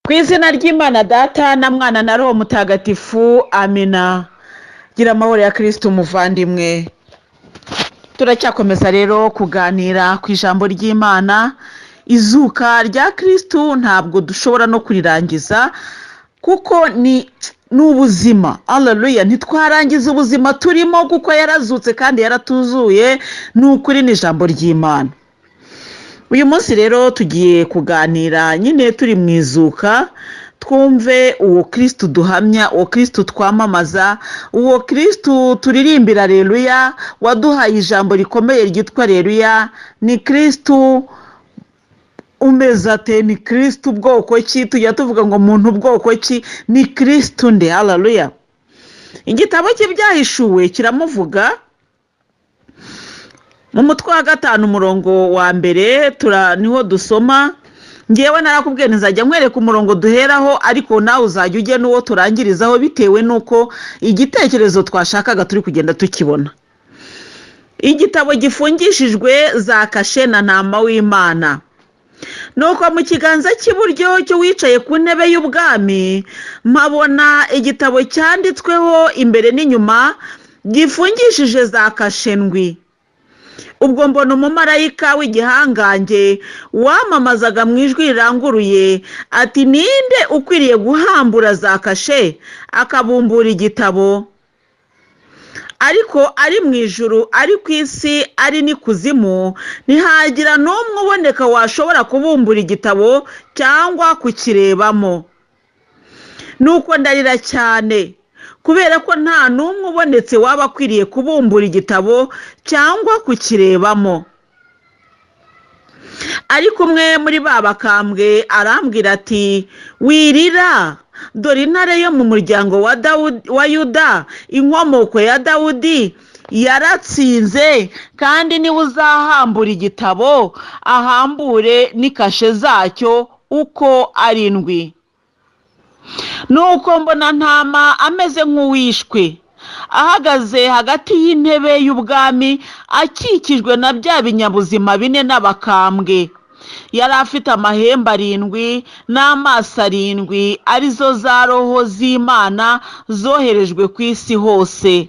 Ku izina ry'Imana Data na Mwana na Roho Mutagatifu, amina. Gira amahoro ya Kristo umuvandimwe. Turacyakomeza rero kuganira ku ijambo ry'Imana. Izuka rya Kristo ntabwo dushobora no kurirangiza kuko ni ubuzima. Haleluya! Ntitwarangiza ubuzima turimo kuko yarazutse kandi yaratuzuye, ni ukuri ni ijambo ry'Imana. Uyu munsi rero tugiye kuganira nyine turi mu izuka, twumve uwo Kristo duhamya, uwo Kristo twamamaza, uwo Kristo turirimbira Aleluya, waduhaye ijambo rikomeye ryitwa Aleluya. Ni Kristo umeze ate? Ni Kristo ubwoko ki? Tujya tuvuga ngo muntu ubwoko ki? Ni Kristo nde? Haleluya! Igitabo cy'Ibyahishuwe kiramuvuga mu mutwe wa 5 umurongo wa mbere, niho dusoma. Ngewe narakubwiye ntizajya nkwereka umurongo duheraho, ariko nawe uzajya ujye n'uwo turangirizaho bitewe n'uko igitekerezo twashakaga turi kugenda tukibona. Igitabo gifungishijwe za kashe na Ntama w'Imana. Nuko mu kiganza cy'iburyo cy'uwicaye ku ntebe y'ubwami mpabona igitabo cyanditsweho imbere n'inyuma, gifungishije za kashe ndwi. Ubwo mbona umumarayika w'igihangange wamamazaga mu ijwi riranguruye ati: ninde ukwiriye guhambura za kashe akabumbura igitabo? Ariko ari mu ijuru, ari ku isi, ari n'ikuzimu, ntihagira n'umwe uboneka washobora kubumbura igitabo cyangwa kukirebamo. Nuko ndarira cyane kubera ko nta n'umwe ubonetse waba akwiriye kubumbura igitabo cyangwa kukirebamo. Ariko umwe muri ba bakambwe arambwira ati: wirira, dore Intare yo mu muryango wa Dawudi, wa Yuda, inkomoko ya Dawudi, yaratsinze, kandi niwe uzahambura igitabo ahambure n'ikashe zacyo uko ari ndwi. Nuko mbona Ntama ameze nk'uwishwe, ahagaze hagati y'intebe y'ubwami, akikijwe na bya binyabuzima bine n'abakambwe. Yari afite amahembe arindwi n'amaso arindwi, arizo za roho z'Imana zoherejwe ku isi hose.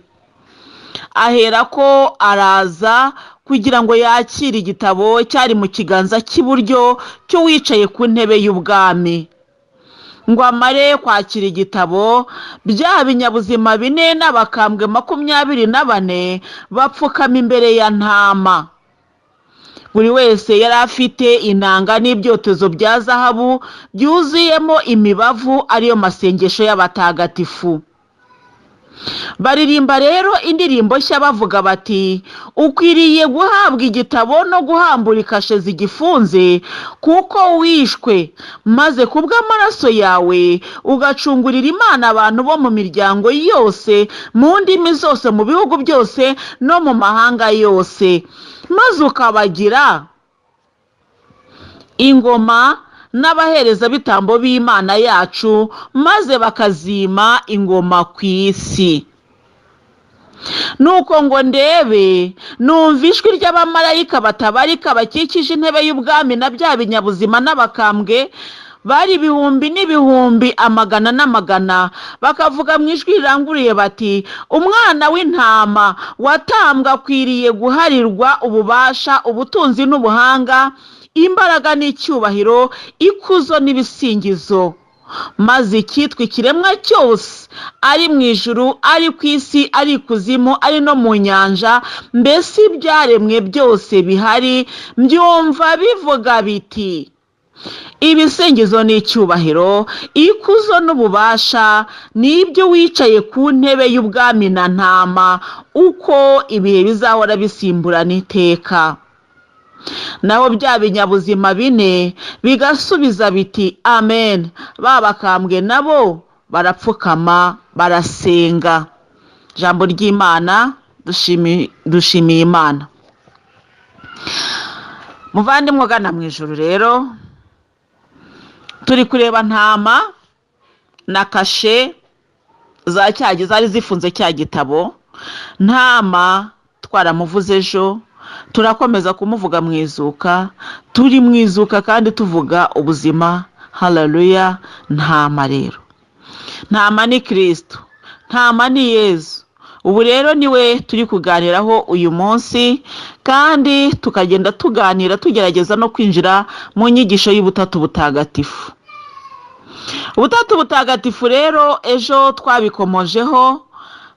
Ahera ko araza kugira ngo yakire igitabo cyari mu kiganza cy'iburyo cy'uwicaye ku ntebe y'ubwami. Ngo amare kwakira igitabo, bya binyabuzima bine n'abakambwe 24 bapfukama imbere ya Ntama. Buri wese yari afite inanga n'ibyotezo bya zahabu byuzuyemo imibavu, ariyo masengesho y'abatagatifu. Baririmba rero indirimbo nshya bavuga bati: ukwiriye guhabwa igitabo no guhambura ikashe zigifunze, kuko wishwe, maze kubw'amaraso yawe ugacungurira Imana abantu bo mu miryango yose, mu ndimi zose, mu bihugu byose no mu mahanga yose, maze ukabagira ingoma n'abaherezabitambo b'Imana yacu, maze bakazima ingoma ku isi. Nuko ngo ndebe, numva ijwi ry'abamarayika batabarika bakikije intebe y'ubwami na bya binyabuzima n'abakambwe, bari ibihumbi n'ibihumbi, amagana n'amagana, bakavuga mu ijwi riranguruye bati: Umwana w'intama watambwe akwiriye guharirwa ububasha, ubutunzi n'ubuhanga, imbaraga n'icyubahiro, ikuzo n'ibisingizo. Maze icyitwa ikiremwa cyose, ari mu ijuru, ari ku isi, ari ikuzimu, ari no mu nyanja, mbese ibyaremwe byose bihari, mbyumva bivuga biti: ibisingizo n'icyubahiro, ikuzo n'ububasha ni ibyo wicaye ku ntebe y'ubwami na Ntama, uko ibihe bizahora bisimburana iteka. Naho bya binyabuzima bine bigasubiza biti: amen. Ba bakambwe nabo barapfukama barasenga. Ijambo ry'Imana, dushimiye Imana. Muvandimwe ugana mu ijuru rero, turi kureba Ntama na kashe za cya zari zifunze cya gitabo. Ntama twaramuvuze ejo, turakomeza kumuvuga mu izuka. Turi mu izuka kandi tuvuga ubuzima. Haleluya. Ntama rero, ntama ni Kristo, ntama ni Yezu. Ubu rero niwe turi kuganiraho uyu munsi, kandi tukagenda tuganira tugerageza no kwinjira mu nyigisho y'ubutatu butagatifu. Ubutatu butagatifu rero ejo twabikomojeho,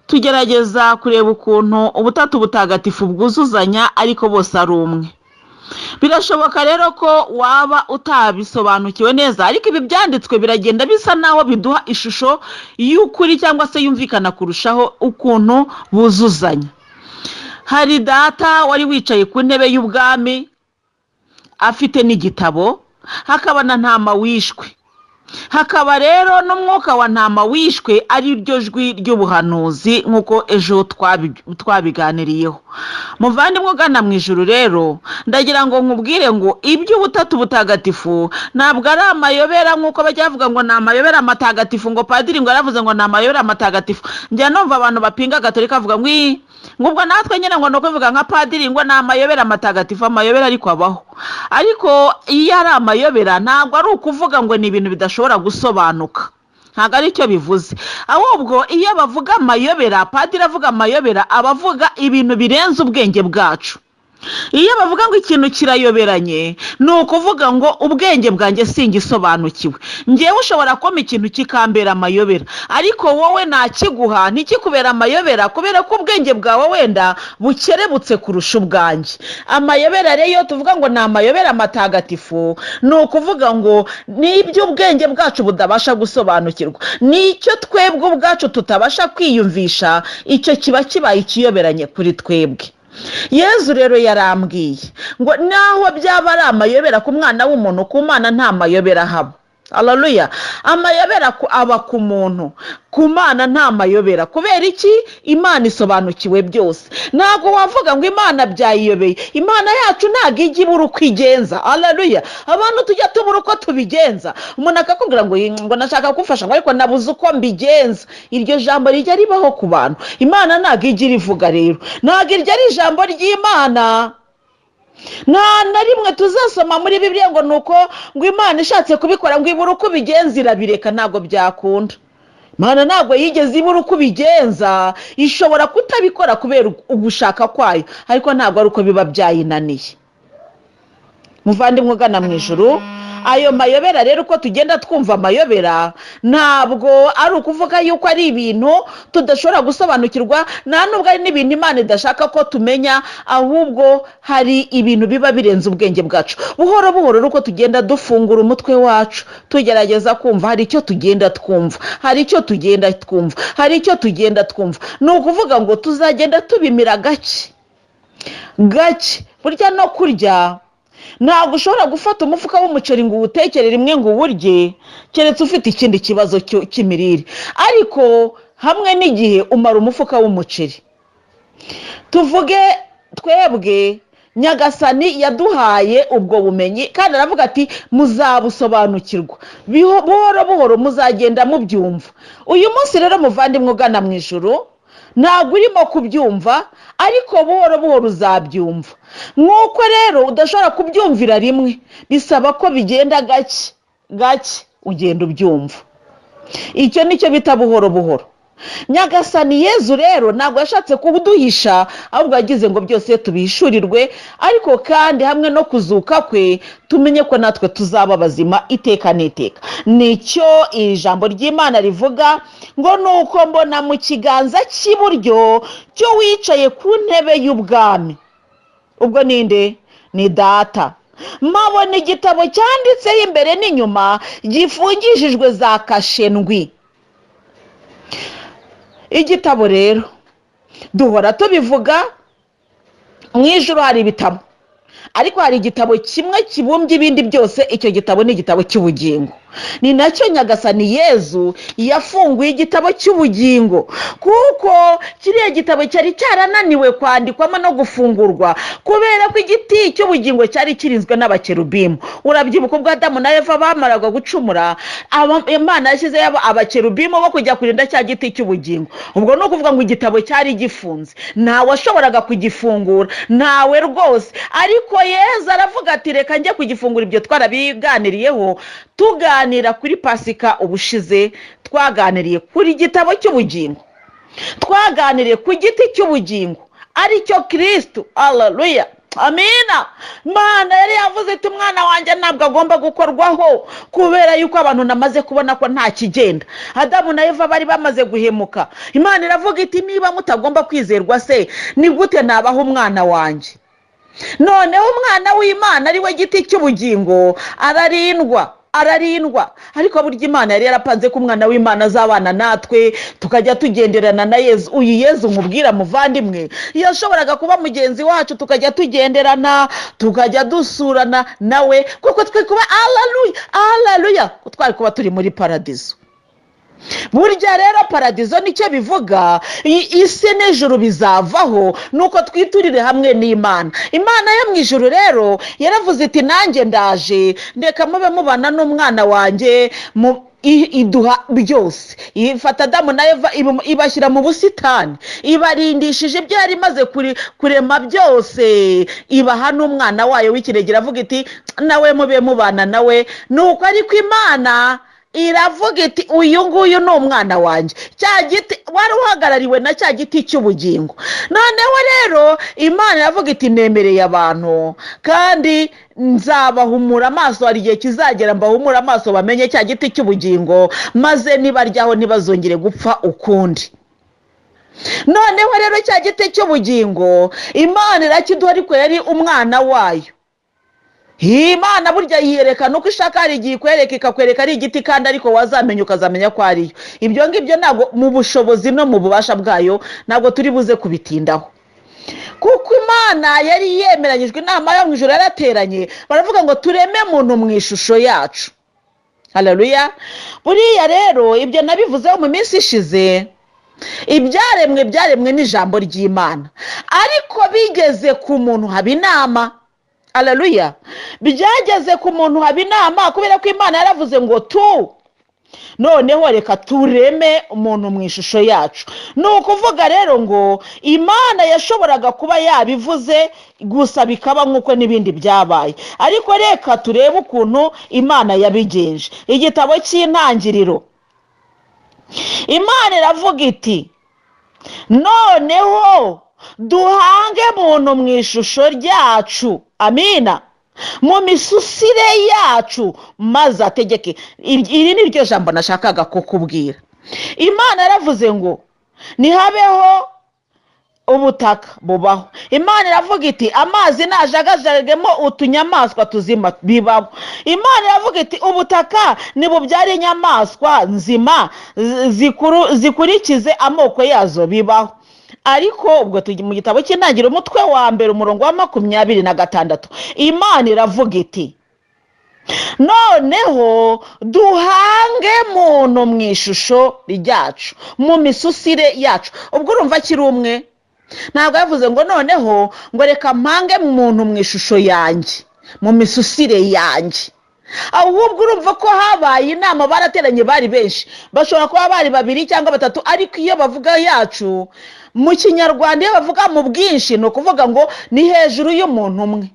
tugerageza kureba ukuntu ubutatu butagatifu bwuzuzanya ariko bose ari umwe. Birashoboka rero ko waba utabisobanukiwe neza, ariko ibi byanditswe biragenda bisa naho biduha ishusho y'ukuri cyangwa se yumvikana kurushaho ukuntu buzuzanya. Hari Data wari wicaye ku ntebe y'ubwami afite n'igitabo, hakaba na Ntama wishwe, hakaba rero n'umwuka wa Ntama wishwe, ari ryo jwi ry'ubuhanuzi nk'uko ejo twabiganiriyeho. Muvandimwe ugana mu ijuru rero, ndagira ngo nkubwire ngo iby'ubutatu butagatifu ntabwo ari amayobera nk'uko bajya bavuga ngo ni amayobera matagatifu, ngo padiri ngo yaravuze ngo ni amayobera matagatifu. Njya numva abantu bapinga gatolika bavuga ngo ii, ngo ubwo natwe nyine ngo ni ukuvuga nka padiri ngo ni amayobera matagatifu. Amayobera ariko abaho, ariko iyo ari amayobera ntabwo ari ukuvuga ngo ni ibintu bidashobora gusobanuka, ntabwo ari cyo bivuze. Ahubwo iyo bavuga amayobera, padiri avuga amayobera, aba avuga ibintu birenze ubwenge bwacu. Iyo bavuga ngo ikintu kirayoberanye, ni ukuvuga ngo ubwenge bwanjye singisobanukiwe. Ngewe ushobora kumpa ikintu kikambera amayobera, ariko wowe nakiguha ntikikubera amayobera, kubera ko ubwenge bwawe wenda bukerebutse kurusha ubwanjye. Amayobera rero, iyo tuvuga ngo ni amayobera matagatifu, ni ukuvuga ngo ni iby'ubwenge bwacu budabasha gusobanukirwa, ni icyo twebwe ubwacu tutabasha kwiyumvisha, icyo kiba kibaye ikiyoberanye kuri twebwe. Yezu rero yarambwiye ngo naho byaba ari amayobera ku mwana w'umuntu, ku Mana nta mayobera ahaba. Haleluya. Amayobera aba ku muntu, ku Mana nta mayobera. Kubera iki? Imana isobanukiwe byose. Ntabwo wavuga ngo Imana byayiyobeye. Imana yacu ntabwo ijya ibura uko igenza. Haleluya. Abantu tujya tubura uko tubigenza, umuntu akakubwira ngo nashaka kugufasha, ngo ariko nabuze uko mbigenza. Iryo jambo rijya ribaho ku bantu. Imana ntabwo ijya irivuga rero, ntabwo iryo ari ijambo ry'Imana. Nta na rimwe tuzasoma muri Bibiliya ngo ni uko ngo Imana ishatse kubikora ngo ibure uko ubigenza irabireka. Ntabwo byakunda. Imana ntabwo yigeze ibura uko ubigenza. Ishobora kutabikora kubera ugushaka kwayo, ariko ntabwo ari uko biba byayinaniye. Muvandimwe ugana mu ijuru, ayo mayobera rero, uko tugenda twumva amayobera, ntabwo ari ukuvuga yuko ari ibintu tudashobora gusobanukirwa, nta nubwo ari n'ibintu Imana idashaka ko tumenya, ahubwo hari ibintu biba birenze ubwenge bwacu. Buhoro buhoro uko tugenda dufungura umutwe wacu tugerageza kumva, hari icyo tugenda twumva, hari icyo tugenda twumva, hari icyo tugenda twumva. Ni ukuvuga ngo tuzagenda tubimira gake gake. Burya no kurya, ntabwo ushobora gufata umufuka w'umuceri ngo uwutekere rimwe ngo uwurye, keretse ufite ikindi kibazo cy'imirire, ariko hamwe n'igihe umara umufuka w'umuceri. Tuvuge twebwe Nyagasani yaduhaye ubwo bumenyi, kandi aravuga ati muzabusobanukirwa buhoro buhoro, muzagenda mubyumva. Uyu munsi rero, muvandimwe ugana mu ijuru, ntabwo urimo kubyumva, ariko buhoro buhoro uzabyumva. Nk'uko rero udashobora kubyumvira rimwe, bisaba ko bigenda gake gake, ugenda ubyumva. Icyo nicyo bita buhoro buhoro. Nyagasani Yezu rero ntabwo yashatse kuduhisha, ahubwo yagize ngo byose tubihishurirwe, ariko kandi hamwe no kuzuka kwe tumenye ko natwe tuzaba bazima iteka n'iteka. Nicyo iri jambo ry'Imana rivuga ngo nuko mbona mu kiganza cy'iburyo cy'uwicaye ku ntebe y'ubwami. Ubwo ninde? Ni Data. Mpabona igitabo cyanditseho imbere n'inyuma, gifungishijwe za kashe ndwi. Igitabo rero duhora tubivuga, mu ijuru hari ibitabo, ariko hari igitabo kimwe kibumbye ibindi byose. Icyo gitabo ni igitabo cy'ubugingo. Ni nacyo Nyagasani Yezu yafunguye, igitabo cy'ubugingo, kuko kiriya gitabo cyari cyarananiwe kwandikwamo no gufungurwa, kubera ko igiti cy'ubugingo cyari kirinzwe n'abakerubimu. Urabyibuka ubwo Adamu na Eva bamaraga gucumura, Imana yashyizeho abakerubimu bo kujya kurinda cya giti cy'ubugingo. Ubwo ni ukuvuga ngo igitabo cyari gifunze, ntawe washoboraga kugifungura, ntawe rwose. Ariko Yezu aravuga ati reka njye kugifungura. Ibyo twarabiganiriyeho tuganira. Tuganira kuri Pasika ubushize, twaganiriye kuri gitabo cy'ubugingo, twaganiriye ku giti cy'ubugingo aricyo Kirisitu. Haleluya, amina. Imana yari yavuze iti: "Umwana wanjye ntabwo agomba gukorwaho, kubera yuko abantu namaze kubona ko nta kigenda." Adamu na Eva bari bamaze guhemuka. Imana iravuga iti: "Niba mutagomba kwizerwa se, ni gute nabaha umwana wanjye?" Noneho umwana w'Imana ari we giti cy'ubugingo ararindwa, ararindwa. Ariko burya Imana yari yarapanze ko umwana w'Imana azabana natwe, tukajya tugenderana na Yezu. Uyu Yezu nkubwira, muvandimwe, yashoboraga kuba mugenzi wacu, tukajya tugenderana, tukajya dusurana nawe, kuko twe kuba, alaluya, alaluya, twari kuba turi muri paradizo. Burya rero paradizo nicyo bivuga, isi n'ijuru bizavaho, nuko twiturire hamwe n'Imana. Imana yo mu ijuru rero yaravuze iti: "Nanjye ndaje, ndeka mube mubana n'umwana wanjye." Iduha byose, ifata Adamu na Eva, ibashyira mu busitani, ibarindishije ibyo yari imaze kurema byose, ibaha n'umwana wayo w'ikinege, iravuga iti: "Nawe mube mubana nawe." Nuko ariko Imana iravuga iti: "Uyu nguyu ni umwana wanjye." Cya giti wari uhagarariwe na cya giti cy'ubugingo. Noneho rero Imana iravuga iti: "Nemereye abantu kandi nzabahumura amaso. Hari igihe kizagera mbahumura amaso, bamenye cya giti cy'ubugingo, maze nibaryaho ntibazongere gupfa ukundi." Noneho rero cya giti cy'ubugingo Imana irakiduha, ariko yari umwana wayo. Imana burya yiyerekana uko ishaka. Hari igihe ikwereka, ikakwereka ari igiti kandi, ariko wazamenya ukazamenya ko ariyo. Ibyo ngibyo ntabwo mu bushobozi no mu bubasha bwayo, ntabwo turi buze kubitindaho, kuko Imana yari yemeranyijwe. Inama yo mu ijoro yarateranye, baravuga ngo: "Tureme muntu mu ishusho yacu." Haleluya. Buriya rero ibyo nabivuzeho mu minsi ishize. Ibyaremwe byaremwe n'ijambo ry'Imana, ariko bigeze ku muntu haba inama. Haleluya. Byageze ku muntu haba inama, kubera ko Imana yaravuze ngo: "Tu noneho reka tureme umuntu mu ishusho yacu." Ni ukuvuga rero ngo Imana yashoboraga kuba yabivuze gusa bikaba nk'uko n'ibindi byabaye, ariko reka turebe ukuntu Imana yabigenje. Igitabo cy'Intangiriro, Imana iravuga iti: "Noneho duhange muntu mu ishusho ryacu, amina, mu misusire yacu, maze ategeke." Iri ni ryo jambo nashakaga kukubwira. Imana yaravuze ngo: "Ntihabeho ubutaka," bubaho. Imana iravuga iti: "Amazi najagajagemo utunyamaswa tuzima," bibaho. Imana iravuga iti: "Ubutaka nibubyare inyamaswa nzima zikurikize amoko yazo," bibaho. Ariko ubwo tujya mu gitabo cy'Intangiriro, umutwe wa mbere, umurongo wa 26, Imana iravuga iti: "Noneho duhange muntu mu ishusho ryacu, mu misusire yacu." Ubwo urumva akiri umwe, ntabwo yavuze ngo: "Noneho ngo reka mpange muntu mu ishusho yanjye, mu misusire yanjye." Ahubwo urumva ko habaye inama, barateranye, bari benshi, bashobora kuba bari babiri cyangwa batatu. Ariko iyo bavuga yacu mu Kinyarwanda, iyo bavuga mu bwinshi, ni ukuvuga ngo ni hejuru y'umuntu umwe.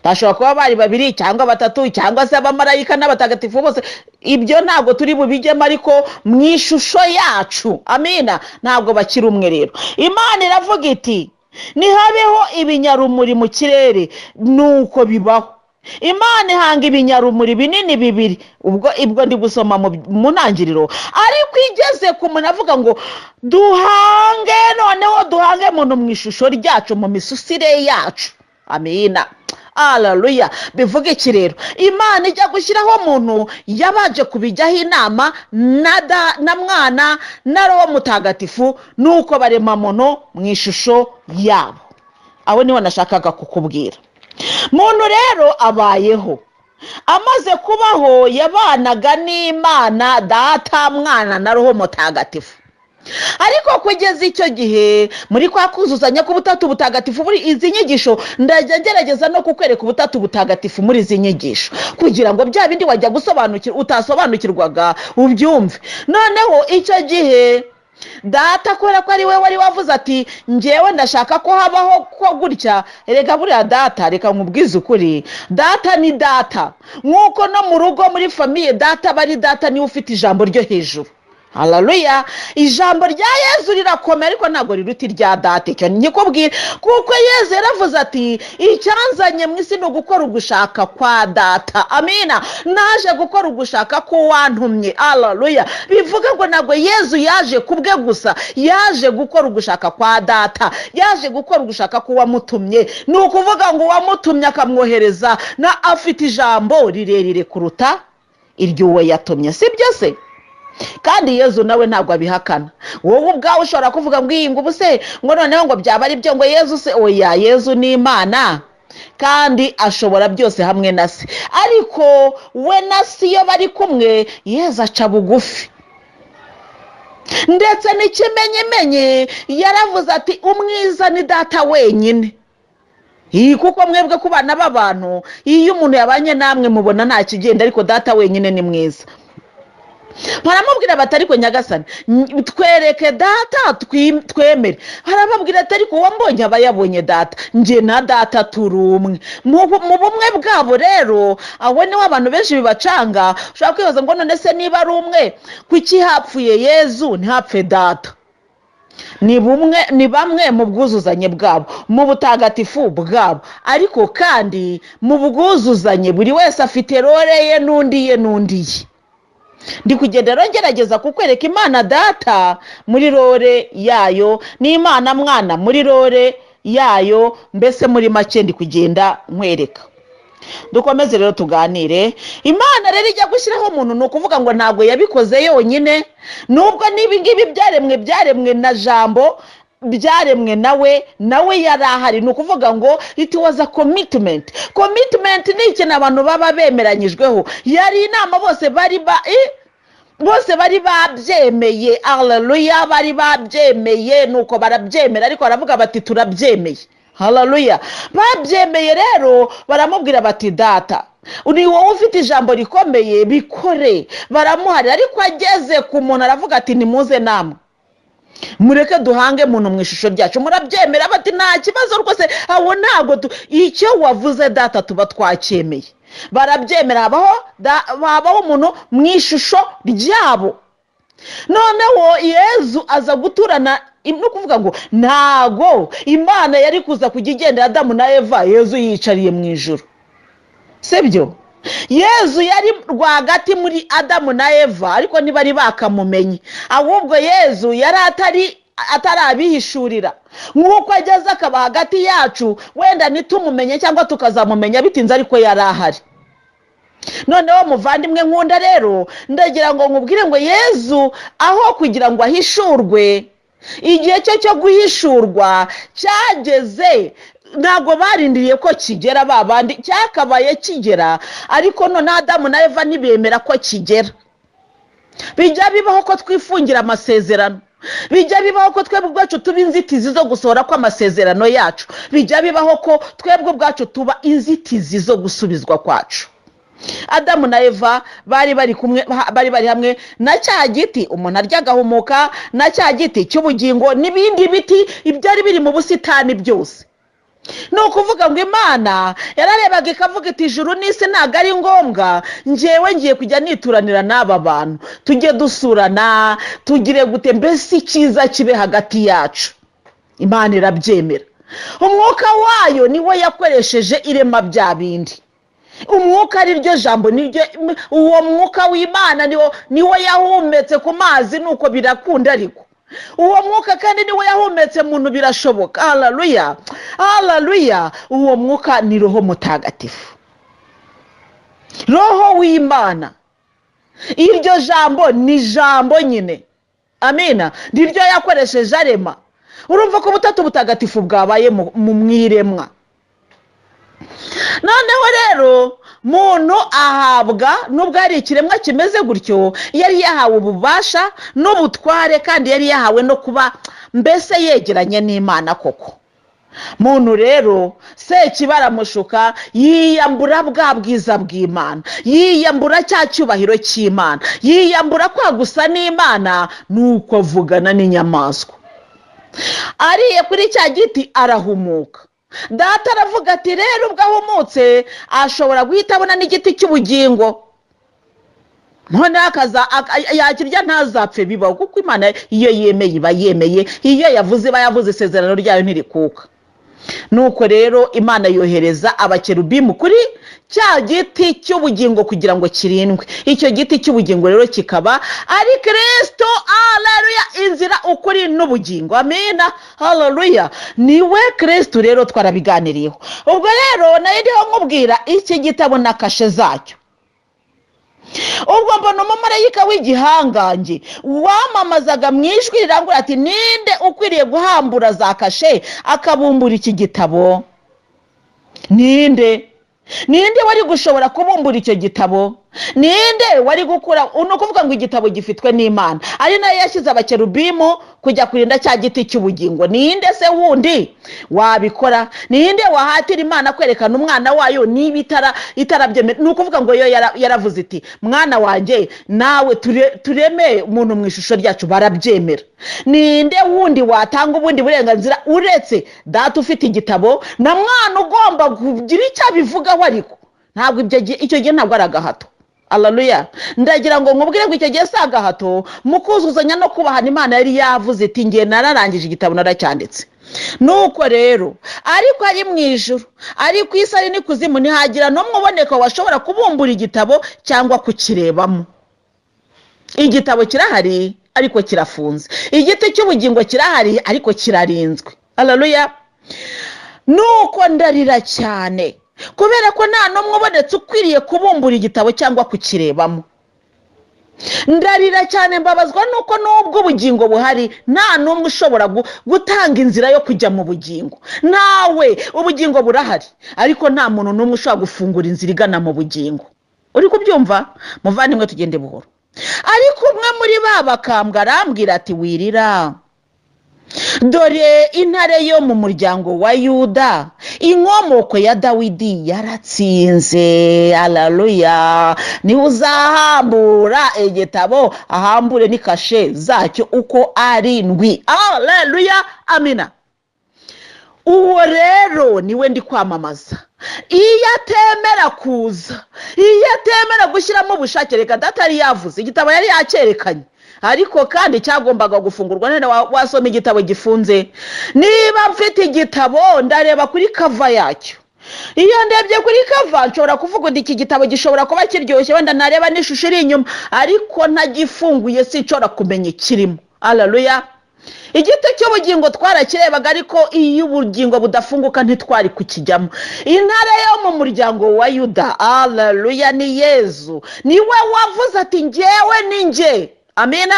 Bashobora kuba bari babiri cyangwa batatu, cyangwa se abamarayika n'abatagatifu bose. Ibyo ntabwo turi bubijyemo, ariko mu ishusho yacu, amina, ntabwo bakiri umwe. Rero Imana iravuga iti: "Ntihabeho ibinyarumuri mu kirere," nuko bibaho. Imana ihanga ibinyarumuri binini bibiri. Ubwo ndi gusoma mu Ntangiriro, ariko igeze ku muntu avuga ngo: "Duhange, noneho duhange muntu mu ishusho ryacu, mu misusire yacu." Amina, alaluya. Bivuga iki rero? Imana ijya gushyiraho umuntu yabanje kubijyaho inama na Mwana na Roho Mutagatifu, nuko barema muntu mu ishusho yabo. Aho niho nashakaga kukubwira. Muntu rero abayeho, amaze kubaho yabanaga n'Imana Data, Mwana na Roho Mutagatifu. Ariko kugeza icyo gihe, muri kwa kuzuzanya k'Ubutatu Butagatifu, muri izi nyigisho ndajya ngerageza no kukwereka Ubutatu Butagatifu muri izi nyigisho, kugira ngo bya bindi wajya gusobanukirwa utasobanukirwaga ubyumve. Noneho icyo gihe Data kubera ko ari we wari wavuze ati ngewe ndashaka ko habaho ko gutya. Reka buriya data, reka nkubwize ukuri, data ni data. Nk'uko no mu rugo, muri famille, data aba ari data, niwe ufite ijambo ryo hejuru. Hararuya. Ijambo rya Yezu rirakomeye, ariko ntabwo riruta irya data. Icyo nkikubwira, kuko Yezu yaravuze ati icyanzanye mu isi ni ugukora ugushaka kwa data. Amina. Naje gukora ugushaka k'uwantumye. Hararuya. Bivuga ngo ntabwo Yezu yaje ku bwe gusa, yaje gukora ugushaka kwa data, yaje gukora ugushaka k'uwamutumye. Ni ukuvuga ngo uwamutumye akamwohereza na afite ijambo rirerire kuruta iry'uwo yatumye, si byo se? Kandi Yezu nawe ntabwo abihakana. Wowe ubwawe ushobora kuvuga ngo iyi ngo ubu se, ngo noneho ngo byaba ari byo, ngo Yezu se? Oya, Yezu ni Imana kandi ashobora byose hamwe na se. Ariko we na se iyo bari kumwe, Yezu aca bugufi. Ndetse n'ikimenyimenyi, yaravuze ati umwiza ni data wenyine. Iyi kuko mwebwe ku bana b'abantu, iyo umuntu yabanye namwe mubona nta kigenda, ariko data wenyine ni mwiza. Baramubwira bati ariko Nyagasani, twereke data twemere. Barababwira ati ariko uwambonye aba yabonye data, njye na data turi umwe. Mu bumwe bwabo rero, aho niho abantu benshi bibacanga. Ushobora kwibaza ngo none se niba ari umwe, kuki hapfuye Yezu ntihapfe data? Ni bumwe, ni bamwe mu bwuzuzanye bwabo, mu butagatifu bwabo, ariko kandi mu bwuzuzanye buri wese afite role ye n'undi ye n'undi ye. Ndi kugenda rero ngerageza kukwereka Imana Data muri role yayo n'Imana Mwana muri role yayo. Mbese muri make ndi kugenda nkwereka. Dukomeze rero tuganire. Imana rero ijya gushyiraho umuntu, ni ukuvuga ngo ntabwo yabikoze yonyine, nubwo n'ibi ngibi byaremwe na Jambo, byaremwe nawe, nawe yari ahari. Ni ukuvuga ngo it was a commitment. Commitment ni ikintu abantu baba bemeranyijweho. Yari inama, bose bari ba bose bari babyemeye. Haleluya. Bari babyemeye, nuko barabyemera, ariko baravuga bati turabyemeye. Haleluya. Babyemeye rero, baramubwira bati data, ni wowe ufite ijambo rikomeye, bikore. Baramuharira, ariko ageze ku muntu aravuga ati nimuze namwe, mureke duhange muntu mu ishusho ryacu. Murabyemera? Bati nta kibazo rwose, aho ntabwo icyo wavuze data tuba twacyemeye. Barabyemera, habaho umuntu mu ishusho ryabo. Noneho Yezu aza guturana. Ni ukuvuga ngo ntago Imana yari kuza kujya igendera Adamu na Eva, Yezu yiyicariye mu ijuru, sibyo? Yezu yari rwagati muri Adamu na Eva, ariko ntibari bakamumenye. Ahubwo Yezu yari atarabihishurira. Nk'uko ageze akaba hagati yacu, wenda ntitumumenye cyangwa tukazamumenya bitinze, ariko yari ahari. Noneho muvandimwe nkunda rero, ndagira ngo nkubwire ngo Yezu aho kugira ngo ahishurwe, igihe cye cyo guhishurwa cyageze, ntabwo barindiriye ko kigera ba bandi, cyakabaye kigera, ariko none Adamu na Eva ntibemera ko kigera. Bijya bibaho ko twifungira amasezerano, bijya bibaho ko twebwe ubwacu tuba inzitizi zo gusohora kw'amasezerano yacu, bijya bibaho ko twebwe ubwacu tuba inzitizi zo gusubizwa kwacu. Adamu na Eva bari bari kumwe, bari bari hamwe na cya giti umuntu arya agahumuka, na cya giti cy'ubugingo n'ibindi biti ibyari biri mu busitani byose. Ni ukuvuga ngo Imana yararebaga ikavuga iti ijuru n'isi ntabwo ari ngombwa, ngewe ngiye kujya nituranira n'aba bantu, tujye dusurana, tugire gute, mbese icyiza kibe hagati yacu. Imana irabyemera. Umwuka wayo niwo yakoresheje irema bya bindi. Umwuka ari ryo jambo, niryo uwo mwuka w'Imana niwo yahumetse ku mazi, nuko birakunda. Ariko uwo mwuka kandi niwo yahumetse muntu, birashoboka. Hararuya, hararuya. Uwo mwuka ni Roho Mutagatifu, Roho w'Imana. Iryo jambo ni jambo nyine, amina, niryo yakoresheje arema. Urumva ko Ubutatu Butagatifu bwabaye mu iremwa. Noneho rero muntu ahabwa, nubwo ari ikiremwa kimeze gutyo, yari yahawe ububasha n'ubutware, kandi yari yahawe no kuba mbese yegeranye n'Imana koko. Muntu rero sekibi aramushuka, yiyambura bwa bwiza bw'Imana, yiyambura cya cyubahiro cy'Imana, yiyambura kwa gusa n'Imana, nuko avugana n'inyamaswa. Ariye kuri cya giti arahumuka. Data aravuga ati rero ubwo ahumutse ashobora guhita abona n'igiti cy'ubugingo, noneho yakirya ntazapfe bibaho, kuko Imana iyo yemeye iba yemeye, iyo yavuze iba yavuze, isezerano ryayo ntirikuka. Nuko rero Imana yohereza abakerubimu kuri cya giti cy'ubugingo kugira ngo kirindwe. Icyo giti cy'ubugingo rero kikaba ari Kirisito, haleluya, inzira, ukuri n'ubugingo, amina, haleluya, niwe Kirisito. Rero twarabiganiriyeho. Ubwo rero nayo ndiho nkubwira iki gitabo na kashe zacyo. Ubwo mbona umumarayika w'igihangange wamamazaga mu ijwi rirangurura ati ninde ukwiriye guhambura za kashe akabumbura iki gitabo? Ninde? Ninde wari gushobora kubumbura icyo gitabo? Ninde wari gukura? Ni ukuvuga ngo igitabo gifitwe n'Imana, ari nayo yashyize abakerubimu kujya kurinda cya giti cy'ubugingo. Ninde se wundi wabikora? Ninde wahatira Imana kwerekana umwana wayo niba itarabyemera? Ni ukuvuga ngo yo yaravuze iti mwana wanjye nawe tureme umuntu mu ishusho ryacu, barabyemera. Ninde wundi watanga ubundi burenganzira uretse Data ufite igitabo na mwana ugomba kugira icyo abivugaho? Ariko ntabwo icyo gihe ntabwo ari agahato. Haleluya. Ndagira ngo nkubwire ngo icyo gihe si agahato, mu kuzuzanya no kubahana Imana yari yavuze iti ngiye nararangije, igitabo naracyanditse. Nuko rero ariko ari mu ijuru, ari ku isi, ari n'ikuzimu, ntihagira n'umwe uboneka washobora kubumbura igitabo cyangwa kukirebamo. Igitabo kirahari ariko kirafunze, igiti cy'ubugingo kirahari ariko kirarinzwe. Haleluya. Nuko ndarira cyane kubera ko nta n'umwe ubonetse ukwiriye kubumbura igitabo cyangwa kukirebamo. Ndarira cyane mbabazwa nuko nubwo ubugingo buhari nta n'umwe ushobora gutanga inzira yo kujya mu bugingo. Nawe ubugingo burahari ariko nta muntu n'umwe ushobora gufungura inzira igana mu bugingo. Uri kubyumva muvandimwe? Tugende buhoro. Ariko umwe muri ba bakambwe arambwira ati wirira, dore intare yo mu muryango wa Yuda, inkomoko ya Dawidi, yaratsinze. Haleluya. Niwe uzahambura igitabo, ahambure n'ikashe zacyo uko arindwi. Haleluya, amina. Uwo rero niwe ndi kwamamaza. Iyo atemera kuza, iyo atemera gushyiramo ubushake, reka Data yari yavuze, igitabo yari yacyerekanye, ariko kandi cyagombaga gufungurwa. None wasoma igitabo gifunze? Niba mfite igitabo ndareba kuri cover yacyo. Iyo ndebye kuri cover nshobora kuvuga ngo iki gitabo gishobora kuba kiryoshye, wenda nareba n'ishusho iri inyuma, ariko ntagifunguye sinshobora kumenya ikirimo. Haleluya. Igiti cy'ubugingo twarakirebaga, ariko iyo ubugingo budafunguka ntitwari kukijyamo. Intare yo mu muryango wa Yuda, haleluya, ni Yezu. Niwe wavuze ati ngewe ni nge, amina,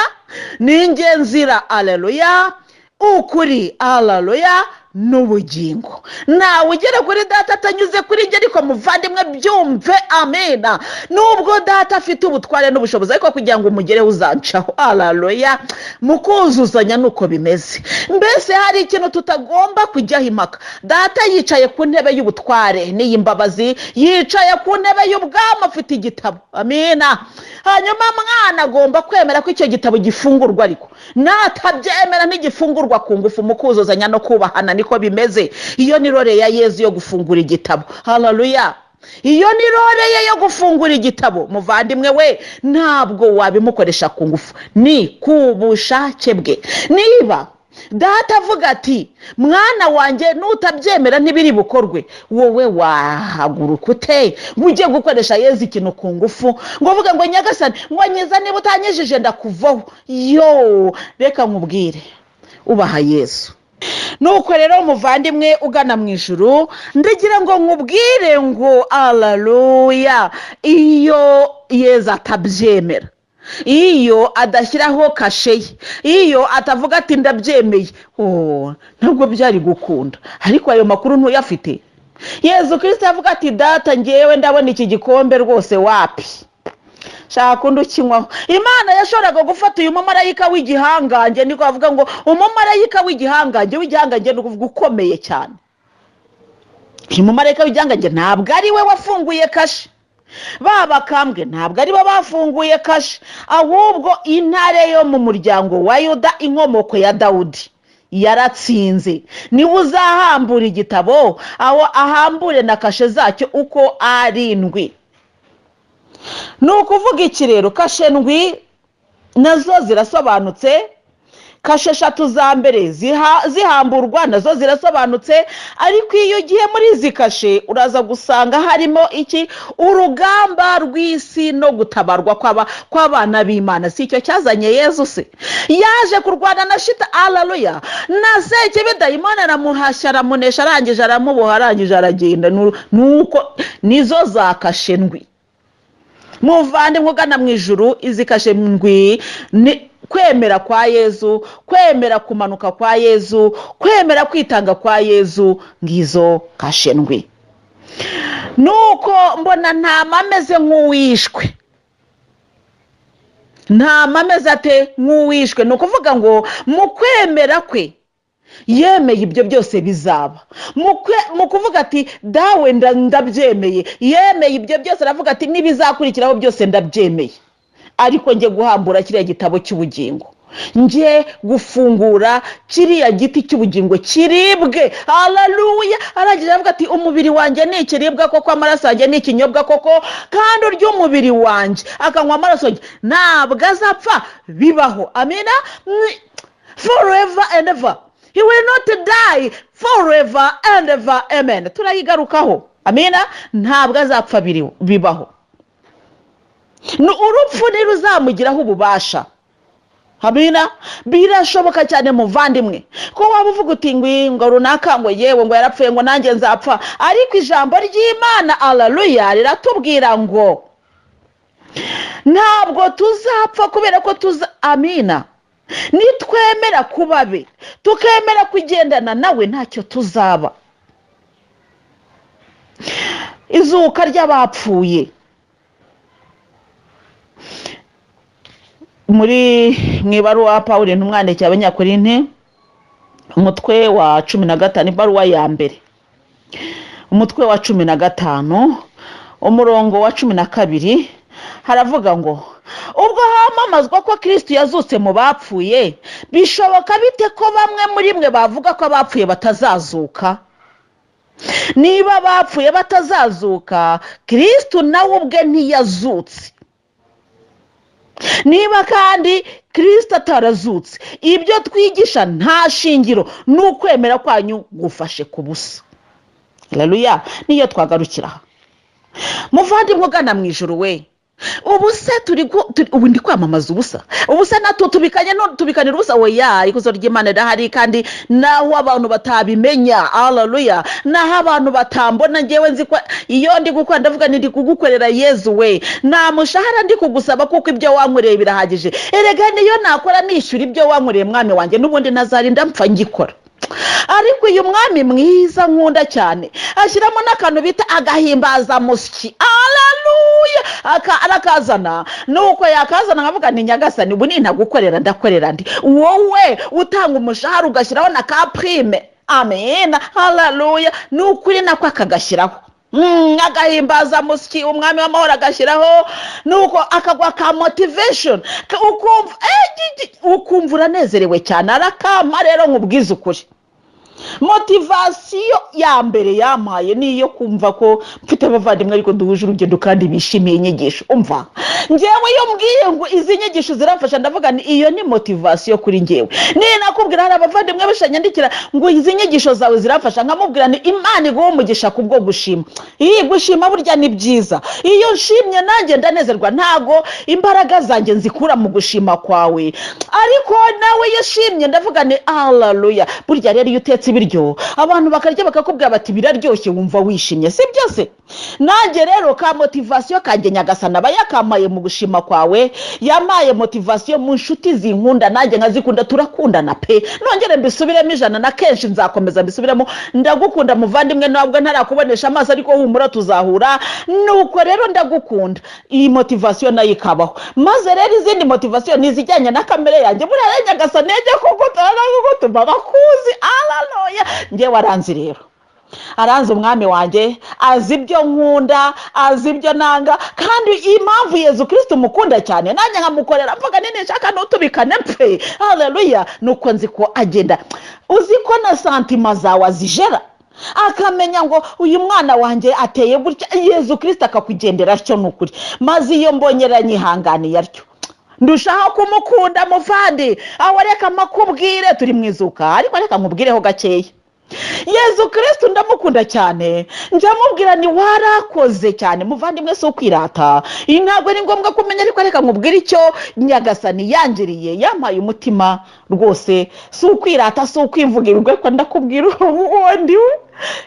ni nge nzira, haleluya, ukuri, haleluya, n'ubugingo. Ntawe ugera kuri Data atanyuze kuri njye. Ariko muvandimwe byumve, amina, nubwo Data afite ubutware n'ubushobozi, ariko kugira ngo umugereho uzancaho. Haleluya. Mu kuzuzanya nuko bimeze. Mbese hari ikintu tutagomba kujyaho impaka. Data yicaye ku ntebe y'ubutware n'iy'imbabazi, yicaye ku ntebe y'ubwami, afite igitabo, amina. Hanyuma mwana agomba kwemera ko icyo gitabo gifungurwa, ariko natabyemera ntigifungurwa ku ngufu. Mu kuzuzanya no kubahana niko bimeze. Iyo ni role ya Yezu yo gufungura igitabo. Haleluya. Iyo ni role ye yo gufungura igitabo. Muvandimwe we, ntabwo wabimukoresha ku ngufu, ni ku bushake bwe. Niba Data avuga ati mwana wanjye nutabyemera ntibiri bukorwe, wowe wahaguruka ute ngo ujye gukoresha Yezu ikintu ku ngufu, ngo uvuge ngo Nyagasani ngo nyiza, niba utanyijije ndakuvaho? Yo reka nkubwire, ubaha Yezu. Nuko rero muvandimwe ugana mu ijuru, ndagira ngo nkubwire ngo haleluya, iyo Yezu atabyemera, iyo adashyiraho kashe ye, iyo atavuga ati ndabyemeye, oh, ntabwo byari gukunda. Ariko ayo makuru ntuyafite. Yezu Kirisito avuga ati Data ngewe ndabona iki gikombe rwose wapi, shaka undi ukinywaho. Imana yashoboraga gufata uyu mumarayika w'igihangange, niko bavuga ngo umumarayika w'igihangange, w'igihangange ni ukuvuga ukomeye cyane. Uyu mumarayika w'igihangange ntabwo ari we wafunguye kashe, ba bakambwe ntabwo ari bo bafunguye kashe, ahubwo intare yo mu muryango wa Yuda, inkomoko ya Dawudi, yaratsinze. Niwe uzahambura igitabo, aho ahambure na kashe zacyo uko arindwi. Ni ukuvuga iki rero? Kashe ndwi nazo zirasobanutse. Kashe eshatu za mbere zihamburwa nazo zirasobanutse. Ariko iyo ugiye muri izi kashe, uraza gusanga harimo iki? Urugamba rw'isi no gutabarwa kw'abana b'Imana. Si icyo cyazanye Yezu se? Yaje kurwana na shita, araruya, na sekibi, dayimoni, aramuhashya, aramunesha, arangije aramuboha, arangije aragenda. Nuko nizo za kashe ndwi. Muvandimwe ugana mu ijuru, izi kashe ndwi ni kwemera kwa Yezu, kwemera kumanuka kwa Yezu, kwemera kwitanga kwa Yezu. Ngizo kashe ndwi. Nuko mbona Ntama ameze nk'uwishwe. Ntama ameze ate? Nk'uwishwe. Ni ukuvuga ngo mu kwemera kwe yemeye ibyo byose bizaba. Mu kuvuga ati: "Dawe, ndabyemeye", yemeye ibyo byose, aravuga ati: "N'ibizakurikiraho byose ndabyemeye, ariko njye guhambura kiriya gitabo cy'ubugingo, njye gufungura kiriya giti cy'ubugingo kiribwe." Hararuya! Arangije aravuga ati: "Umubiri wanjye ni ikiribwa koko, amaraso yanjye ni ikinyobwa koko, kandi urya umubiri wanjye akanywa amaraso yanjye ntabwo azapfa bibaho." Amina. Forever and ever, he will not die, forever and ever, amen. Turayigarukaho. Amina. Ntabwo azapfa bibaho. Ni urupfu ntiruzamugiraho ububasha. Amina. Birashoboka cyane, muvandimwe, ko waba uvuga uti ngo runaka, ngo yewe, ngo yarapfuye, ngo nanjye nzapfa. Ariko ijambo ry'Imana, araruya, riratubwira ngo ntabwo tuzapfa, kubera ko tuza, amina, nitwemera kuba be, tukemera kugendana nawe, ntacyo tuzaba. Izuka ry'abapfuye, muri mu ibaruwa Pawulo intumwa yandikiye Abanyakorinte, umutwe wa 15, ibaruwa ya mbere, umutwe wa 15, umurongo wa 12, haravuga ngo: "Ubwo hamamazwa ko Kirisito yazutse mu bapfuye, bishoboka bite ko bamwe muri mwe bavuga ko abapfuye batazazuka? Niba abapfuye batazazuka, Kirisito nawe ubwe ntiyazutse. Niba kandi Kirisito atarazutse, ibyo twigisha nta shingiro, n'ukwemera kwanyu gufashe ku busa." Haleluya! Niyo twagarukira aha. Muvandimwe ugana mu ijuru we, ubu se ubu ndi kwamamaza ubusa? Ubu se natwo tubikanye tubikanira ubusa? Oya, ikuzo ry'Imana rirahari, kandi naho abantu batabimenya, haleluya, naho abantu batambona, ngewe nzi ko iyo ndi gukora ndavuga ndi kugukorera Yezu we. Nta mushahara ndi kugusaba, kuko ibyo wankoreye birahagije. Erega niyo nakora nishyura ibyo wankoreye, mwami wanjye, n'ubundi nazarinda mpfa ngikora. Ariko uyu mwami mwiza nkunda cyane ashyiramo n'akantu bita agahimbazamusyi. Haleluya! Arakazana. Nuko yakazana nkavuga ni: "Nyagasani, ubu nintagukorera ndakorera ndi wowe utanga umushahara ugashyiraho na ka prime?" Amina, haleluya. Ni ukuri nako akagashyiraho agahimbazamusyi, umwami w'amahoro agashyiraho, nuko akagwa ka motivation, ukumva ukumva uranezerewe cyane. Arakampa rero. Nkubwize ukuri, motivation ya mbere yampaye ni iyo kumva ko mfite abavandimwe ariko duhuje urugendo kandi bishimiye inyigisho. Umva, ngewe iyo mbwiye ngo izi nyigisho ziramfasha, ndavuga ni iyo ni motivation kuri ngewe. Ninakubwira, hari abavandimwe bashanyandikira ngo: "Izi nyigisho zawe ziramfasha." Nkamubwira ni: "Imana iguhe umugisha kubwo gushima." Iyi gushima burya ni byiza. Iyo nshimye nanjye ndanezerwa. Ntago imbaraga zanjye nzikura mu gushima kwawe, ariko nawe iyo ushimye ndavuga ni haleluya. Burya rero iyo utetse ibiryo abantu bakarya bakakubwira bati: "Biraryoshye", wumva wishimye, si byose? Nanjye rero ka motivation kanjye Nyagasana aba yakampaye mu gushima kwawe. Yampaye motivation mu nshuti zinkunda, nanjye nkazikunda, turakundana pe. Nongere mbisubiremo ijana na kenshi, nzakomeza mbisubiremo: ndagukunda muvandimwe, ntabwo ntarakubonesha amaso, ariko humura tuzahura. Nuko rero ndagukunda. Iyi motivation nayo ikabaho. Maze rero izindi motivation ni izijyanye na kamere yanjye. Buriya rero Nyagasani yajya kugutuma, kugutuma bakuzi. Haleluya! Njye waranzi rero. Aranzi umwami wanjye, azi ibyo nkunda, azi ibyo nanga. Kandi impamvu Yezu Kirisito umukunda cyane, nanjye nkamukorera mvuga nini nshaka ntutubikane mpfe, haleluya, nuko nzi ko agenda. Uzi ko na sentiments zawe azijera, akamenya ngo uyu mwana wanjye ateye gutya. Yezu Kirisito akakugendera atyo, ni ukuri. Maze iyo mbonye aranyihanganiye atyo, ndushaho kumukunda. Muvandi, aho reka makubwire, turi mu izuka, ariko reka nkubwireho gakeya. Yezu Kirisito ndamukunda cyane, njya mubwira ni warakoze cyane. Muvandimwe, si ukwirata, iyi ntabwo ari ngombwa kumenya, ariko reka nkubwire icyo Nyagasani yangiriye. Yampaye umutima rwose, si ukwirata, si ukwivuga ibigwi, ariko ndakubwira uwo ndi we.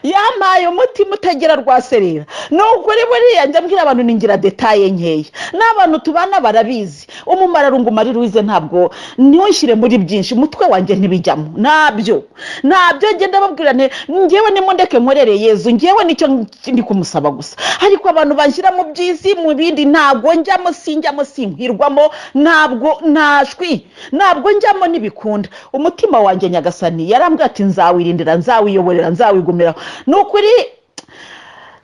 Yampaye umutima utagira rwaserera, ni ukuri. Buriya njya mbwira abantu ningira détails nkeya, n'abantu tubana barabizi. Umumararungu Marie Louise ntabwo ntiwishyire muri byinshi, umutwe wanjye ntibijyamo, ntabyo, ntabyo. Ngenda babwira nti ngewe nimundeke nkorere Yezu, ngewe nicyo ndi kumusaba gusa. Ariko abantu banshyira mu by'isi, mu bindi, ntabwo njyamo, sinjyamo, sinkwirwamo, ntabwo ntashwi, ntabwo njyamo, ntibikunda. Umutima wanjye Nyagasani yarambwira ati nzawirindira, nzawiyoborera, nzawigumiraho. Ni ukuri,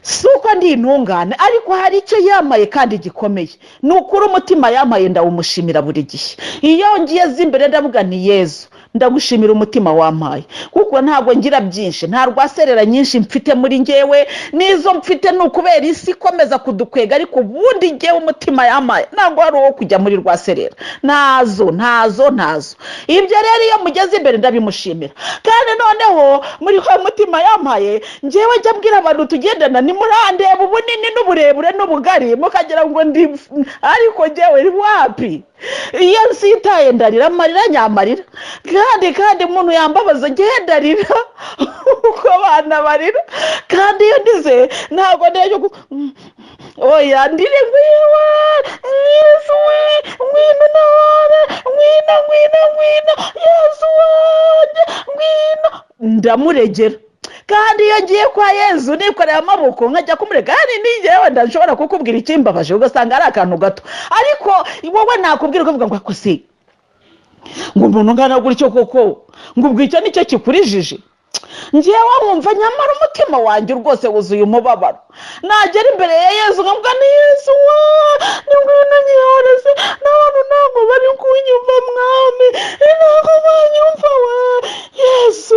si uko ndi intungane, ariko hari icyo yamaye kandi gikomeye. Ni ukuri, umutima yamaye ndawumushimira buri gihe. Iyo ngiye imbere ndavuga nti Yezu, ndagushimira umutima wampaye, kuko ntabwo ngira byinshi, nta rwaserera nyinshi mfite muri ngewe. N'izo mfite ni ukubera isi ikomeza kudukwega, ariko ubundi ngewe umutima yampaye ntabwo hari uwo kujya muri rwaserera, ntazo, ntazo, ntazo. Ibyo rero iyo mugeze imbere ndabimushimira. Kandi noneho muri wa mutima yampaye, ngewe njya mbwira abantu tugendana, nimurandeba ubunini n'uburebure n'ubugari mukagira ngo ndi, ariko ngewe wapi. Iyo nsitaye ndarira amarira nyamarira, kandi umuntu yambabaza ngewe ndarira uko abana barira. Kandi iyo ndize ntabwo ndeba, oya, ndire ngwiwe Yesu we, ngwino nawe, ngwino, ngwino, ngwino Yesu wanjye, ngwino. Ndamuregera. Kandi iyo ngiye kwa Yezu nikoreye amaboko nkajya kumurega, kandi ningewe ndashobora kukubwira ikimbabaje, ugasanga ari akantu gato, ariko wowe nakubwira ukavuga ngo ako se, ngo umuntu ungana gutyo koko, ngo ubwo icyo nicyo kikurijije? Ngewe nkumva nyamara umutima wanjye rwose wuzuye umubabaro. Nagera imbere ya Yezu nkavuga ni Yesu wa ni ngwino nyihoreze, n'abantu ntabwo bari kunyumva, mwami, ntabwo banyumva we, Yesu,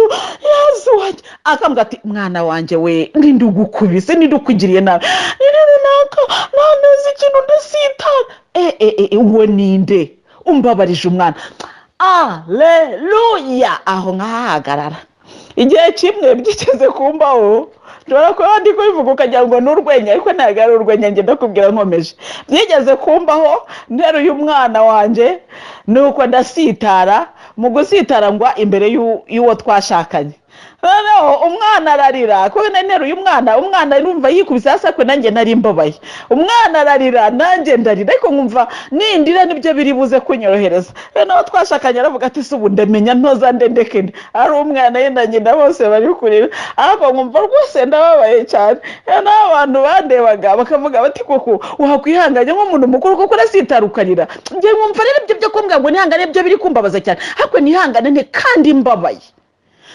Yesu wanjye. Akambwira ati mwana wanjye we, ninde ugukubise? Ninde ukugiriye nabi? Ni runaka ntaneze ikintu, ndasitara. E e e, uwo ninde umbabarije umwana? Aleluya! Aho nkahahagarara. Igihe kimwe byigeze kumbaho, nshobora kuba ndi kubivuga ukagira ngo ni urwenya, ariko ntabwo ari urwenya. Ngenda kubwira nkomeje, byigeze kumbaho nteruye umwana wanjye, nuko ndasitara. Mu gusitara ngwa imbere y'uwo twashakanye, noneho umwana ararira kuko nteruye umwana. Umwana numva yikubise hasi, ariko nanjye nari mbabaye. Umwana ararira, nanjye ndarira, ariko nkumva nindira nibyo biri buze kunyorohereza. Noneho twashakanye aravuga ati se ubu ndamenya ntoza ndendeke nde? Ari umwana ye na nyina bose bari kurira, ariko nkumva rwose ndababaye cyane. Noneho abantu bandebaga bakavuga bati koko wakwihanganye nk'umuntu mukuru, kuko urasitara ukarira? Njye nkumva rero ibyo byo kumbwira ngo nihangane byo biri kumbabaza cyane. Ariko nihangane nte kandi mbabaye?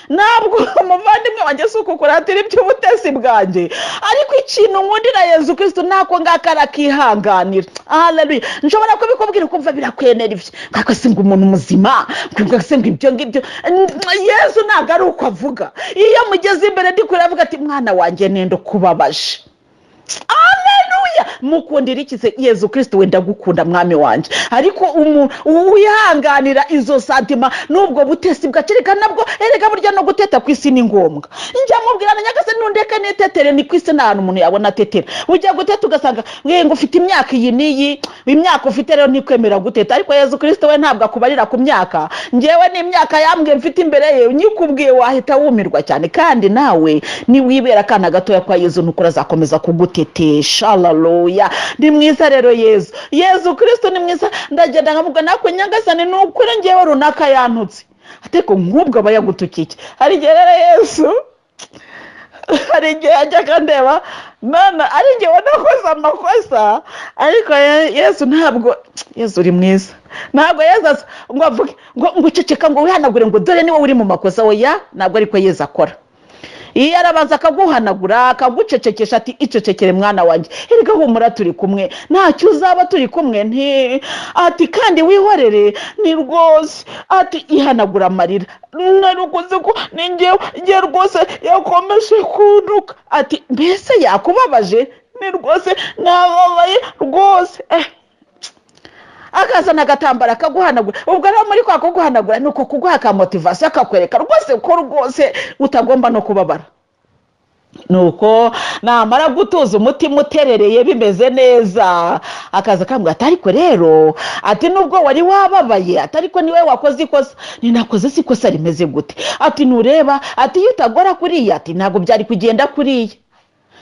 Ntabwo, umuvandimwe wanjye, si ukukuratira iby'ubutesi bwanjye, ariko ikintu nkundira Yezu Kirisito nako ngako arakihanganira. Haleluya! Nshobora kubikubwira ukumva birakwenera, ibyo ngako se, ngo umuntu muzima, ngo se ngo ibyo ngibyo. Yezu ntabwo ari uko avuga. Iyo mugeze imbere ndi kure avuga ati mwana wanjye, nenda kubabaje. Aleluya! Mukundira iki se Yezu Kirisito wenda? Gukunda mwami wanjye. Ariko wihanganira izo sentiments n'ubwo butesi bwacu, reka nabwo erega burya no guteta ku isi ni ngombwa. Njya mubwira na Nyagasani nundeke nitetere, ni ku isi nta hantu umuntu yabona atetera. Ujya guteta ugasanga ngo ufite imyaka iyi n'iyi, imyaka ufite rero ntikwemera guteta. Ariko Yezu Kirisito we ntabwo akubarira ku myaka. Ngewe n'imyaka yambwiye mfite imbere ye, nyikubwiye wahita wumirwa cyane. Kandi nawe niwibera akana gatoya kwa Yezu, nukuri azakomeza kugutetesha. Haleluya! Ni mwiza rero Yezu, Yezu Kirisito ni mwiza. Ndagenda nkavuga natwe Nyagasani, ni ukuri ngewe runaka yantutse, ariko nk'ubwo aba yagutukiye. Hari igihe rero Yesu, hari igihe ajya akandeba none ari igihe nakoze amakosa, ariko Yesu ntabwo, Yesu uri mwiza, ntabwo Yesu ngo avuge ngo uceceka, ngo wihanagure, ngo dore niwe uri mu makosa. Oya, ntabwo ariko Yesu akora. Iyo arabanza akaguhanagura, akagucecekesha, ati: "Icecekere mwana wanjye, erega humura, turi kumwe, ntacyo uzaba, turi kumwe." Nti ati: "Kandi wihorere ni rwose." Ati: "Ihanagura amarira, narukoze ko ni njyewe, njye rwose yakomeje kuntuka." Ati: "Mbese yakubabaje?" "Ni rwose nababaye rwose." Akazana agatambaro akaguhanagura. Ubwo rero muri kwa kuguhanagura ni uko kuguha ka motivation, akakwereka rwose ko rwose utagomba no kubabara. Nuko namara gutuza, umutima uterereye, bimeze neza, akaza akambwira ati: "Ariko rero," ati, "nubwo wari wababaye," ati, "ariko niwe wakoze ikosa." "Ninakoze si ikosa rimeze gute?" Ati: "Ntureba," ati, "iyo utagora kuriya," ati, "ntabwo byari kugenda kuriya."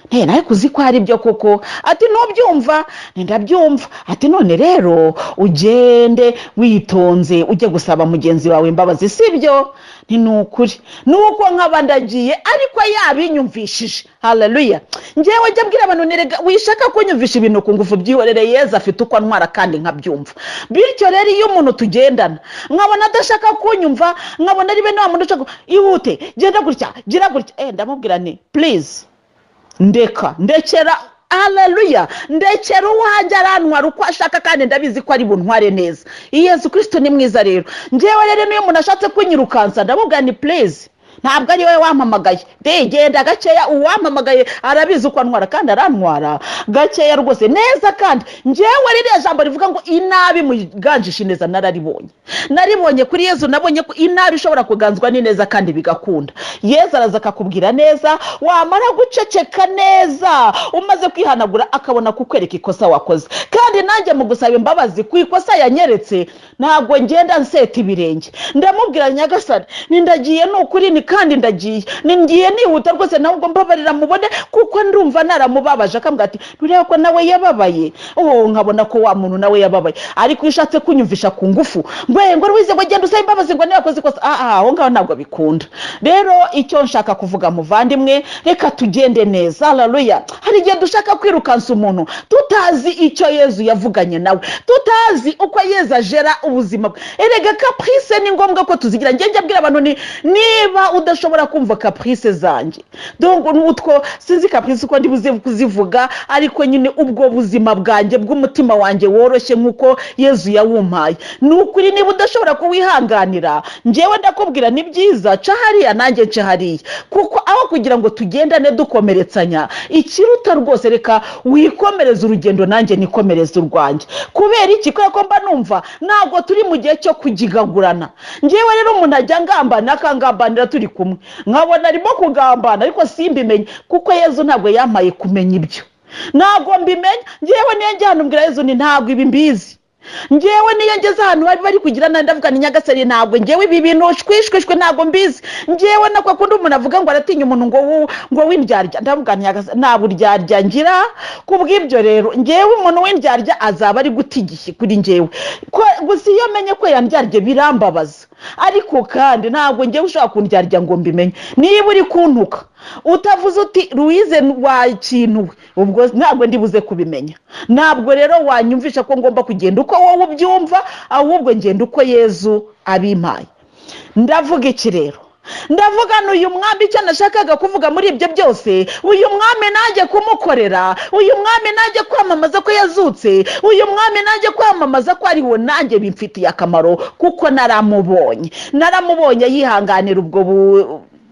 Nte nawe kuzi ko ari byo koko. Ati: "Ntubyumva?" "Ndabyumva." Ati: "None rero ugende witonze, ujye gusaba mugenzi wawe imbabazi, sibyo?" Ni ukuri nuko nkaba ndagiye, ariko yabinyumvishije. Haleluya! Ngewe njya mbwira abantu: "Nerega wishaka kunyumvisha ibintu ku ngufu, byihorere." Yezu afite uko antwara kandi nkabyumva. Bityo rero iyo umuntu tugendana nkabona adashaka kunyumva, nkabona ari bene wa muntu ushaka ihute, genda gutya, gira gutya, ndamubwira ni: "Please, ndeka, ndekera." Haleluya! Ndekera uwanjye, arantwara uko ashaka kandi ndabizi ko ari buntware neza. Yezu Kirisito ni mwiza. Rero ngewe rero niyo umuntu ashatse kunyirukansa, ndamubwira ni: "Please, ntabwo ari wowe wampamagaye de, genda gakeya. Uwampamagaye arabizi uko antwara, kandi arantwara gakeya rwose neza." Kandi ngewe ririya jambo rivuga ngo inabi muganjisha ineza, nararibonye, naribonye kuri Yezu. Nabonye ko inabi ishobora kuganzwa n'ineza kandi bigakunda. Yezu araza akakubwira neza, wamara guceceka neza, umaze kwihanagura, akabona kukwereka ikosa wakoze. Kandi nanjye mu gusaba imbabazi ku ikosa yanyeretse, ntabwo ngenda nseta ibirenge. Ndamubwira: "Nyagasani, nindagiye, ni ukuri, ni kandi ndagiye, ni ngiye nihuta rwose, nawe ubwo mbabarira mubone kuko ndumva naramubabaje." Akambwira ati: "Ntureba ko nawe yababaye?" Oh, nkabona ko wa muntu nawe yababaye. Ariko iyo ushatse kunyumvisha ku ngufu ngo ngo Louise, ngo genda usabe imbabazi, ngo niba yakoze ikosa, aho ngaho ntabwo bikunda. Rero icyo nshaka kuvuga, muvandimwe, reka tugende neza. Haleluya! Hari igihe dushaka kwirukansa umuntu tutazi icyo Yezu yavuganye nawe, tutazi uko Yezu ajera ubuzima bwe. Erega caprice ni ngombwa ko tuzigira. Njye njya abwira abantu ni niba udashobora kumva caprice zanjye, donc utwo sinzi caprice uko ndi buze kuzivuga, ariko nyine ubwo buzima bwanjye bw'umutima wanjye woroshye nk'uko Yezu yawumpaye, ni ukuri niba udashobora kuwihanganira, njyewe ndakubwira ni byiza, ca hariya nanjye nce hariya, kuko aho kugira ngo tugendane dukomeretsanya, ikiruta rwose reka wikomereze urugendo nanjye nikomereze urwanjye. Kubera iki? Kubera ko mba numva ntabwo turi mu gihe cyo kugigagurana. Njyewe rero umuntu ajya ngambana, akangambanira turi kumwe, nkabona arimo kugambana ariko simbimenye, kuko Yezu ntabwo yampaye kumenya ibyo, ntabwo mbimenya. Njyewe niyo njya hano mbwira Yezu ni ntabwo ibi mbizi. Ngewe niyo ngeze ahantu bari kugira nabi, ndavuga ni: "Nyagasani, ntabwo ngewe ibi bintu shwishwishwe, ntabwo mbizi." Ngewe nako akunda umuntu avuga ngo aratinya umuntu ngo w'indyarya, ndavuga nti: "Nyagasani, nta buryarya ngira." Ku bw'ibyo rero ngewe umuntu w'indyarya azaba ari guta igihe kuri ngewe. Gusa iyo menye ko yandyarye birambabaza, ariko kandi ntabwo ngewe ushobora kundyarya ngo mbimenye. Niba uri kuntuka utavuze uti: "Louise wakintu we," ubwo ntabwo ndibuze kubimenya. Ntabwo rero wanyumvisha ko ngomba kugenda uko wowe ubyumva, ahubwo ngenda uko Yezu abimpaye. Ndavuga iki rero? Ndavuga uyu mwami, icyo nashakaga kuvuga muri ibyo byose, uyu mwami nanjye kumukorera, uyu mwami nanjye kwamamaza ko yazutse, uyu mwami nanjye kwamamaza ko ariwo, nanjye bimfitiye akamaro, kuko naramubonye, naramubonye yihanganira ubwo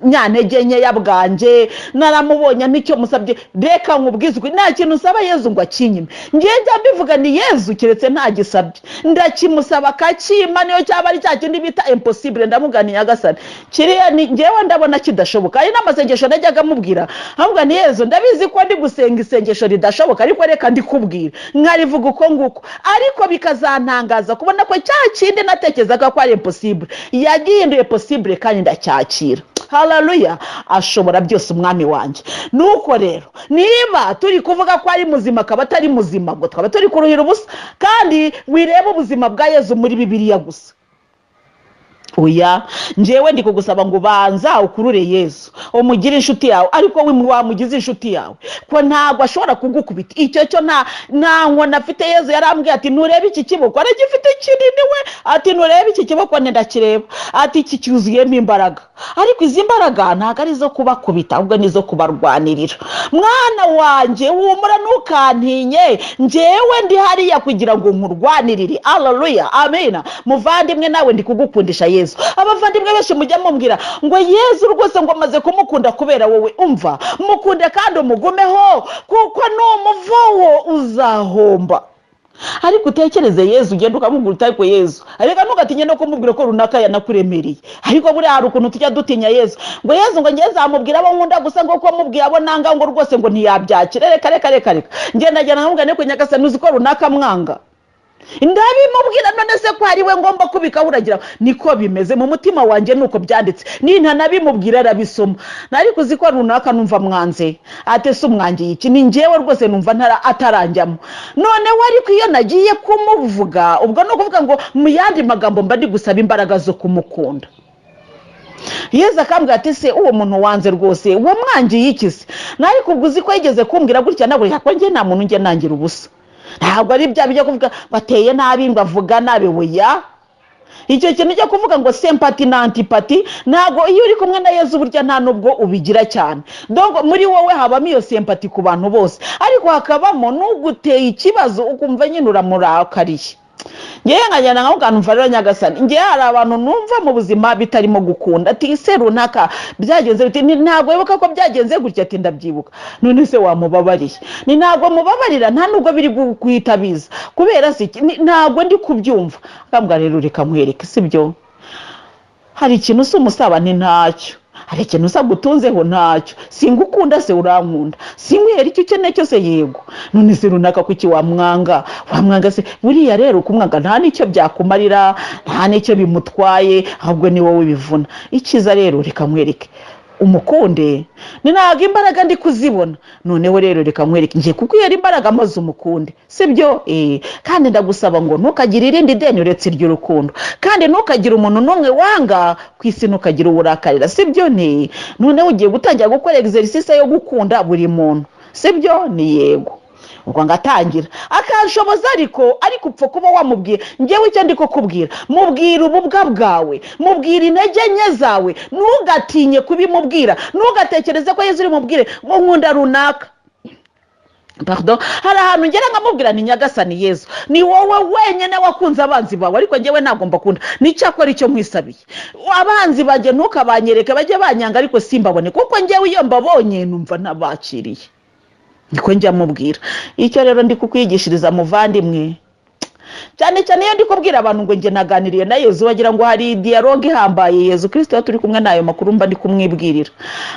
bunyantege nkeya bwanjye, naramubonye n'icyo musabye. Reka nkubwize ukuri, nta kintu usaba Yezu ngo akinyime. Ngiye njya mbivuga ni Yezu keretse ntagisabye, ndakimusaba akakimpa, niyo cyaba ari cya kindi bita impossible. Ndamuga ni: "Nyagasani, kiriya ni ngewe ndabona kidashoboka." Hari n'amasengesho najyaga amubwira, nkavuga ni: "Yezu, ndabizi ko ndi gusenga isengesho ridashoboka, ariko reka ndikubwira." Nkarivuga uko nguko, ariko bikazantangaza kubona ko cya kindi natekerezaga ko ari impossible yagihinduye possible, kandi ndacyakira. Haleluya! Ashobora byose umwami wanjye. Nuko rero niba turi kuvuga ko ari muzima akaba atari muzima, ngo twaba turi kuruhira ubusa. Kandi wirebe ubuzima bwa Yezu muri Bibiliya gusa. Oya, njyewe ndi kugusaba ngo banza ukurure Yesu, umugire inshuti yawe. Ariko we wamugize inshuti yawe ko ntabwo ashobora kugukubita? Icyo cyo nta nkoni afite. Yesu yarambwiye ati: "Nturebe iki kiboko?" Aragifite kinini we. Ati: "Nturebe iki kiboko?" Ndakireba. Ati: "Iki cyuzuyemo imbaraga, ariko izi mbaraga ntabwo ari izo kubakubita, ahubwo ni izo kubarwanirira. Mwana wanjye, humura, ntukantinye, njyewe ndi hariya kugira ngo nkurwanirire." Aleluya, amina. Muvandimwe, nawe ndi kugukundisha Yesu. Abavandimwe benshi mujya mumbwira ngo Yesu rwose ngo amaze kumukunda kubera wowe. Umva, mukunde kandi umugumeho, kuko numuvawo uzahomba. Ariko utekereze Yesu, ugenda ukamubwira uti: "Ariko Yesu," ariko ntugatinye no kumubwira ko runaka yanakuremereye. Ariko buriya hari ukuntu tujya dutinya Yesu, ngo Yesu ngo ngiye nzamubwira abo nkunda gusa, ngo ko mubwiye abo nanga ngo rwose ngo ntiyabyakira. Reka, reka, reka, reka. Ngenda ngenda nkamubwira: "Niko Nyagasani, uzi ko runaka mwanga?" Ndabimubwira. None se ko ari we ngomba kubikaho? Uragira niko bimeze mu mutima wanjye, nuko byanditse. Nintanabimubwira arabisoma. Ariko uzi ko runaka numva mwanze? Ate se umwangiye iki? Ni njyewe rwose numva ataranjyamo. Noneho ariko iyo nagiye kumuvuga, ubwo ni ukuvuga ngo mu yandi magambo mba ndi gusaba imbaraga zo kumukunda. Yezu akambwira ati: "Se uwo muntu wanze rwose wamwangiye iki se?" Ariko ubwo uzi ko yigeze kumbwira gutya nawe, ko njye nta muntu njye nangira ubusa. Ntabwo ari bya bijya kuvuga ngo ateye nabi, ngo avuga nabi. Weya, icyo kintu cyo kuvuga ngo sympathie na antipathie, ntabwo iyo uri kumwe na Yezu burya nta nubwo ubigira cyane. Donc muri wowe habamo iyo sympathie ku bantu bose, ariko hakabamo n'uguteye ikibazo ukumva nyine uramurakariye. Ngewe nkagenda nkamubwira: "Numva rero Nyagasani, ngewe hari abantu numva mu buzima bitarimo gukunda." Ati: "Ese runaka byagenze bite?" Ni ntabwo wibuka ko byagenze gutya? Ati: "Ndabyibuka." "None se wamubabariye?" Ni ntabwo mubabarira, nta nubwo biri guhita biza kubera si iki? Ntabwo ndi kubyumva. Akambwira: "Rero reka nkwereke, sibyo? Hari ikintu usa umusaba?" Ni ntacyo. "Hari ikintu usa gutunzeho?" "Ntacyo." "Singukunda se? Urankunda? Sinkwihera icyo ukeneye cyose?" "Yego." "None se runaka kuki wamwanga? Wamwanga se? Buriya rero kumwanga nta n'icyo byakumarira, nta n'icyo bimutwaye, ahubwo ni wowe bivuna. Icyiza rero reka nkwereke, umukunde." Ni ntabwo imbaraga ndi kuzibona. "Noneho rero reka nkwereke, ngiye kukwihera imbaraga maze umukunde, sibyo? Kandi ndagusaba ngo ntukagire irindi deni uretse iry'urukundo, kandi ntukagire umuntu n'umwe wanga ku isi, ntukagire uwurakarira, sibyo? Ni noneho ugiye gutangira gukora exercice yo gukunda buri muntu, sibyo?" Ni yego. Ubwo ngatangira akanshoboza. Ariko upfa kuba wamubwira. Ngewe icyo ndi kukubwira, mubwira ububwa bwawe, mubwira intege nke zawe, ntugatinye kubimubwira. Ntugatekereze ko Yezu uri mubwire ngo nkunda runaka. Pardon, hari ahantu ngera nkamubwira ni: "Nyagasani Yezu, ni wowe wenyine wakunze abanzi bawe, ariko ngewe ntabwo mbakunda. Nicyakora icyo nkwisabiye, abanzi banjye ntukabanyereke, bajye banyanga ariko simbabone, kuko ngewe iyo mbabonye numva ntabakiriye." Niko njya mubwira. Icyo rero ndi kukwigishiriza, muvandimwe, cyane cyane iyo ndi kubwira abantu ngo njye naganiriye na Yezu, bagira ngo hari dialogue ihambaye. Yezu Kirisito iyo turi kumwe n'ayo makuru mba ndi kumwibwirira.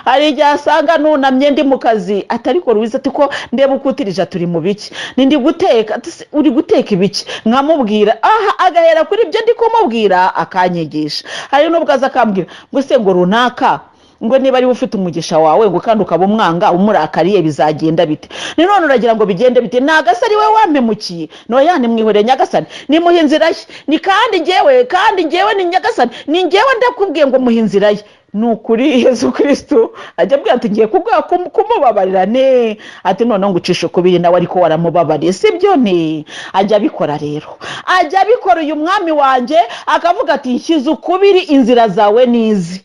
Hari igihe asanga nunamye ndi mu kazi, atari ko ruwize, ati: "Ko ndeba uko utirije, turi mu biki?" Ni ndi guteka. Ati: "Se, uri guteka ibiki?" Nkamubwira aha, agahera kuri ibyo ndi kumubwira akanyigisha. Hari n'ubwo aza akambwira ngo: "Se ngo runaka, ngo niba ariwe ufite umugisha wawe, ngo kandi ukaba umwanga umurakariye, bizagenda bite?" Ni none uragira ngo bigende bite? Ntago ari we wampemukiye. Noya, nimwihorere Nyagasani, nimuhe inzira ye. Ni kandi ngewe ni Nyagasani, ni ngewe ndakubwiye ngo muhe inzira ye. Ni ukuri Yezu Kirisitu ajya abwira ati: "Ngiye kubwira kumubabarira." Ne ati: "Noneho ngo ucishe ukubiri nawe, ariko waramubabariye, sibyo?" Ne ajya abikora rero, ajya abikora uyu mwami wanjye, akavuga ati: "Nshyize ukubiri inzira zawe n'izi."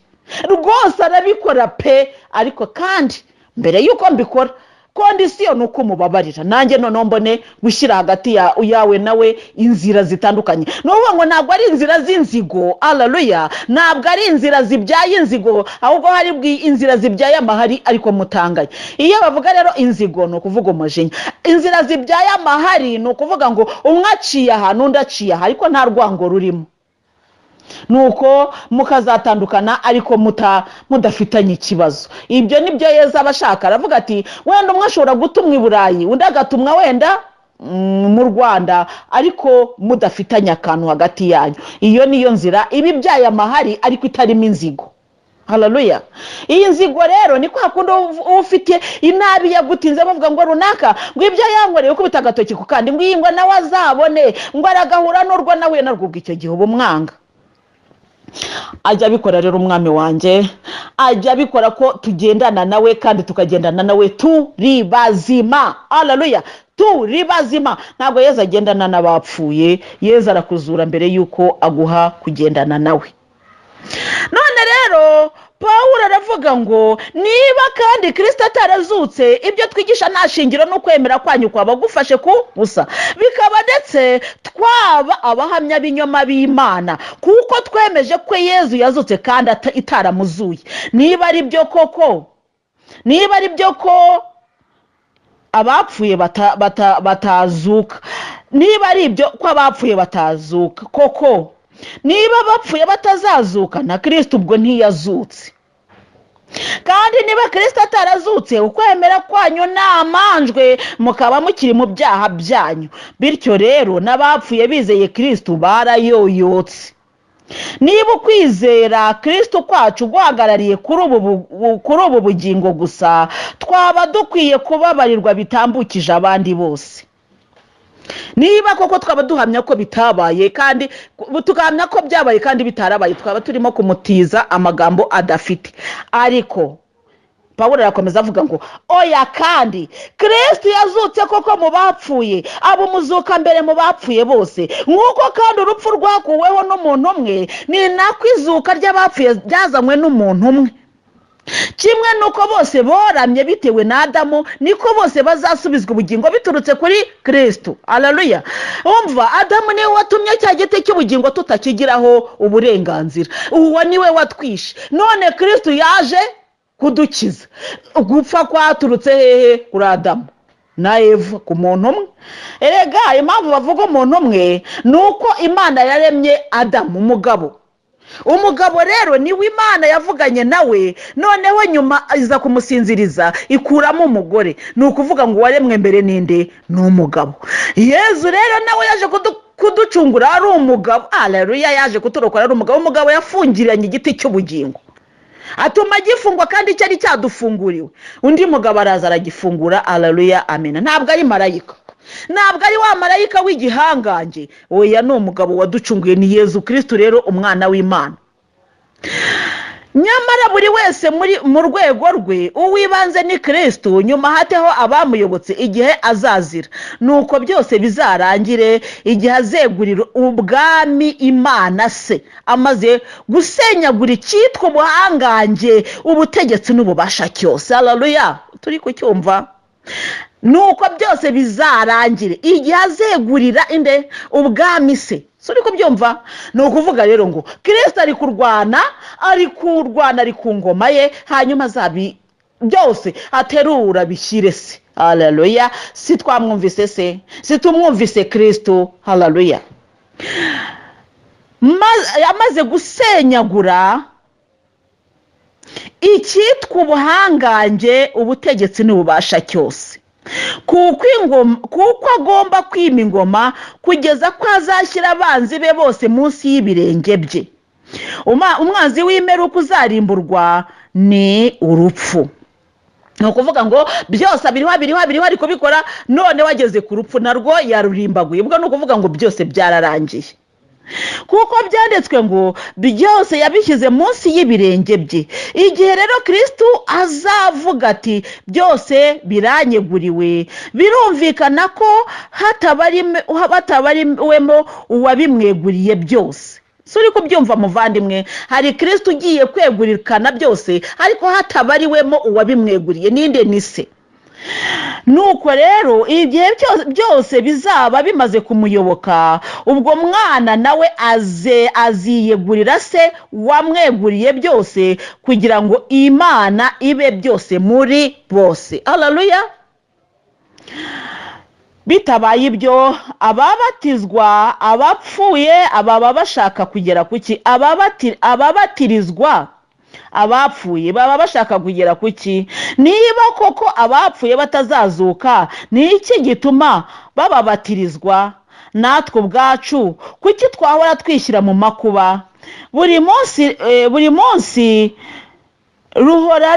Rwose arabikora pe. Ariko kandi mbere y'uko mbikora, condition ni uko umubabarira, nanjye noneho mbone gushyira hagati yawe nawe inzira zitandukanye. Ni ukuvuga ngo ntabwo ari inzira z'inzigo. Alaluya. Ntabwo ari inzira zibyaye inzigo, ahubwo hari inzira zibyaye amahari ariko mutanganye. Iyo bavuga rero inzigo, ni ukuvuga umujinya. Inzira zibyaye amahari ni ukuvuga ngo umwe aciye aha n'undi aciye aha, ariko nta rwango rurimo, nuko mukazatandukana ariko mudafitanye ikibazo. Ibyo ni byo Yezu aba ashaka. Aravuga ati: "Wenda umwe ashobora gutumwa i Burayi, undi agatumwa wenda mu Rwanda, ariko mudafitanye akantu hagati yanyu." Iyo niyo nzira iba ibyaye amahari ariko itarimo inzigo. Hararuya. Iyi nzigo rero ni kwa kundi uba ufite inabi yagutinze, bavuga ngo runaka ngo ibyo yankoreye, ukubita agatoki ku kandi, ngo iyi ngo nawe azabone, ngo aragahura n'urwo nahuye narwo. Ubwo icyo gihe uba umwanga. Ajya abikora rero umwami wanjye, ajya abikora ko tugendana nawe kandi tukagendana nawe turi bazima. Haleluya, turi bazima. Ntabwo Yezu agendana n'abapfuye, Yezu arakuzura mbere y'uko aguha kugendana nawe. None rero Pawulo aravuga ngo niba kandi Kirisito atarazutse, ibyo twigisha nta shingiro no kwemera kwanyu kwaba gufashe ku busa, bikaba ndetse twaba abahamya b'inyoma b'Imana, kuko twemeje ko Yezu yazutse kandi itaramuzuye. Niba ari byo koko, niba ari byo ko abapfuye batazuka, niba ari ibyo ko abapfuye batazuka koko, niba abapfuye batazazuka, na Kirisito ubwo ntiyazutse. Kandi niba Kirisito atarazutse, ukwemera kwanyu ni amanjwe, mukaba mukiri mu byaha byanyu. Bityo rero n'abapfuye bizeye Kirisito barayoyotse. Niba ukwizera Kirisito kwacu guhagarariye kuri ubu bugingo gusa, twaba dukwiye kubabarirwa bitambukije abandi bose. Niba koko twaba duhamya ko bitabaye kandi tugahamya ko byabaye kandi bitarabaye, twaba turimo kumutiza amagambo adafite. Ariko Pawulo arakomeza avuga ngo oya, kandi Kirisito yazutse koko mu bapfuye, aba umuzuka mbere mu bapfuye bose. Nk'uko kandi urupfu rwakuweho n'umuntu umwe, ni nako izuka ry'abapfuye ryazanywe n'umuntu umwe. Kimwe n'uko bose boramye bitewe na Adamu, niko bose bazasubizwa ubugingo biturutse kuri Kirisito. Haleluya. Umva, Adamu niwe watumye cya giti cy'ubugingo tutakigiraho uburenganzira, uwo niwe watwishe. None Kirisito yaje kudukiza. Gupfa kwaturutse hehe? Kuri Adamu na Eva, ku muntu umwe. Erega impamvu bavuga umuntu umwe ni uko Imana yaremye Adamu umugabo. Umugabo rero niwe Imana yavuganye nawe, noneho nyuma iza kumusinziriza ikuramo umugore. Ni ukuvuga ngo uwaremwe mbere ninde? Ni umugabo. Yezu rero nawe yaje kuducungura ari umugabo. Haleluya, yaje kuturokora ari umugabo. Umugabo yafungiranye igiti cy'ubugingo, atuma gifungwa kandi cyari cyadufunguriwe. Undi mugabo araza aragifungura. Haleluya, amena. Ntabwo ari marayika, ntabwo ari wa marayika w'igihangange, oya, ni umugabo waducunguye, ni Yezu Kirisito rero, umwana w'Imana. Nyamara buri wese mu rwego rwe, uw'ibanze ni Kirisito, nyuma hateho abamuyobotse igihe azazira. Nuko byose bizarangire igihe azegurira ubwami Imana se, amaze gusenyagura icyitwa ubuhangange, ubutegetsi n'ububasha cyose. Haleluya, turi kucyumva? Nuko byose bizarangire igihe azegurira inde? Ubwami se. Si uri kubyumva? Ni ukuvuga rero ngo Kirisito ari kurwana, ari kurwana, ari ku ngoma ye, hanyuma azabi byose aterura bishyire se. Haleluya. Si twamwumvise se? Si tumwumvise Kirisito? Haleluya. Amaze gusenyagura icyitwa ubuhangange, ubutegetsi n'ububasha cyose, kuko agomba kwima ingoma kugeza ko azashyira abanzi be bose munsi y'ibirenge bye. Umwanzi w'imperuka uzarimburwa ni urupfu. Ni ukuvuga ngo byose abiriho, abiriho, abiriho, ari kubikora, none wageze ku rupfu narwo yarurimbaguye. Ubwo ni ukuvuga ngo byose byararangiye, kuko byanditswe ngo byose yabishyize munsi y'ibirenge bye. Igihe rero Kirisitu azavuga ati byose biranyeguriwe, birumvikana ko hatabariwemo uwabimweguriye byose. Si uri kubyumva muvandimwe? Hari Kirisitu ugiye kwegurikana byose, ariko hatabariwemo uwabimweguriye. Ninde? Ni se. Nuko rero igihe byose bizaba bimaze kumuyoboka, ubwo mwana nawe aziyegurira se wamweguriye byose, kugira ngo Imana ibe byose muri bose. Haleluya. Bitabaye ibyo, ababatizwa abapfuye baba bashaka kugera ku ki? Ababatirizwa abapfuye baba bashaka kugera ku ki? Niba koko abapfuye batazazuka, ni iki gituma bababatirizwa? Natwe ubwacu kuki twahora twishyira mu makuba buri munsi? Buri munsi ruhora